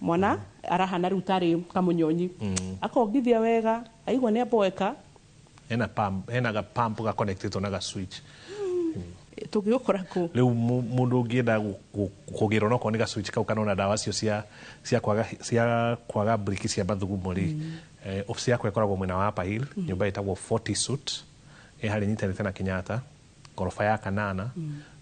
mwana arahana rĩu tarĩ kamũnyonyi, akongithia wega, aigua nĩ aboeka. Hena pump, hena ga pump ga connected na ga switch. Tũngĩgũkora kũ? Rĩu mũndũ ũngĩenda kũgĩrwo nokorwo nĩ ga switch kau kana ona ndawa icio cia kwaga briki cia mathugumo rĩ, ofici yakwa ĩkoragwo mwena wa Upper Hill, nyũmba ĩtagwo 40 Suite, ĩ harĩa nyitanĩte na Kenyatta, ngoroba ya kanana,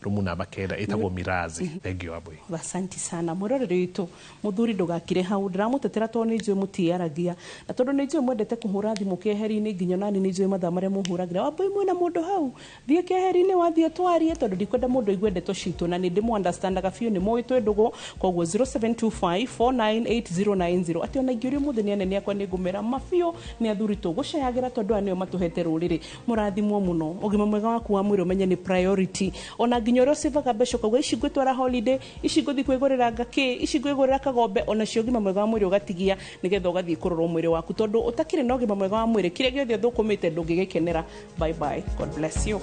rumu namba 9, ĩtagwo Mirazi. Thank you, Wambui. Asanti sana. Mwĩroreri witũ mũthuri, ndũgakire hau, ndĩramũtetera tondũ nĩ njũĩ mũtiaragia, na tondũ nĩ njũĩ mwendete kũhũra thimũ keheri-inĩ, nginya nani nĩ njũĩ mathaa marĩa mũhũragĩra Wambui mwĩna mũndũ hau. Thiĩ keheri-inĩ, wathiĩ twarie, tondũ ndikwenda mũndũ aigue ndeto citũ, na nĩ ndĩmũ-understandaga biũ, nĩ mũĩ twĩ ndũgũ. Koguo 0725498090, atĩ ona ingĩũrio mũthĩ nĩ anene akwa, nĩ ngũmera mabiũ nĩ athuri tũgũcayagĩra, tondũ aya nĩo matũhete rũrĩrĩ. Mũrathimwo mũno. Ũgima mwega waku wa mwĩrĩ ũmenye nĩ priority, ona nginya ũrĩa ũcivaga mbeca ũkauga ici ngwĩtwara holiday, ici ngũthiĩ kwĩgũrĩra ngakĩ, ici ngwĩgũrĩra kagombe, ona cio ũgima mwega wa mwĩrĩ ũgatigia nĩgetha ũgathiĩ kũrorwo mwĩrĩ waku, tondũ ũtakĩrĩ na ũgima mwega wa mwĩrĩ, kĩrĩa gĩothe ũthũkũmĩte ndũngĩgĩkenera. Bye bye, God bless you.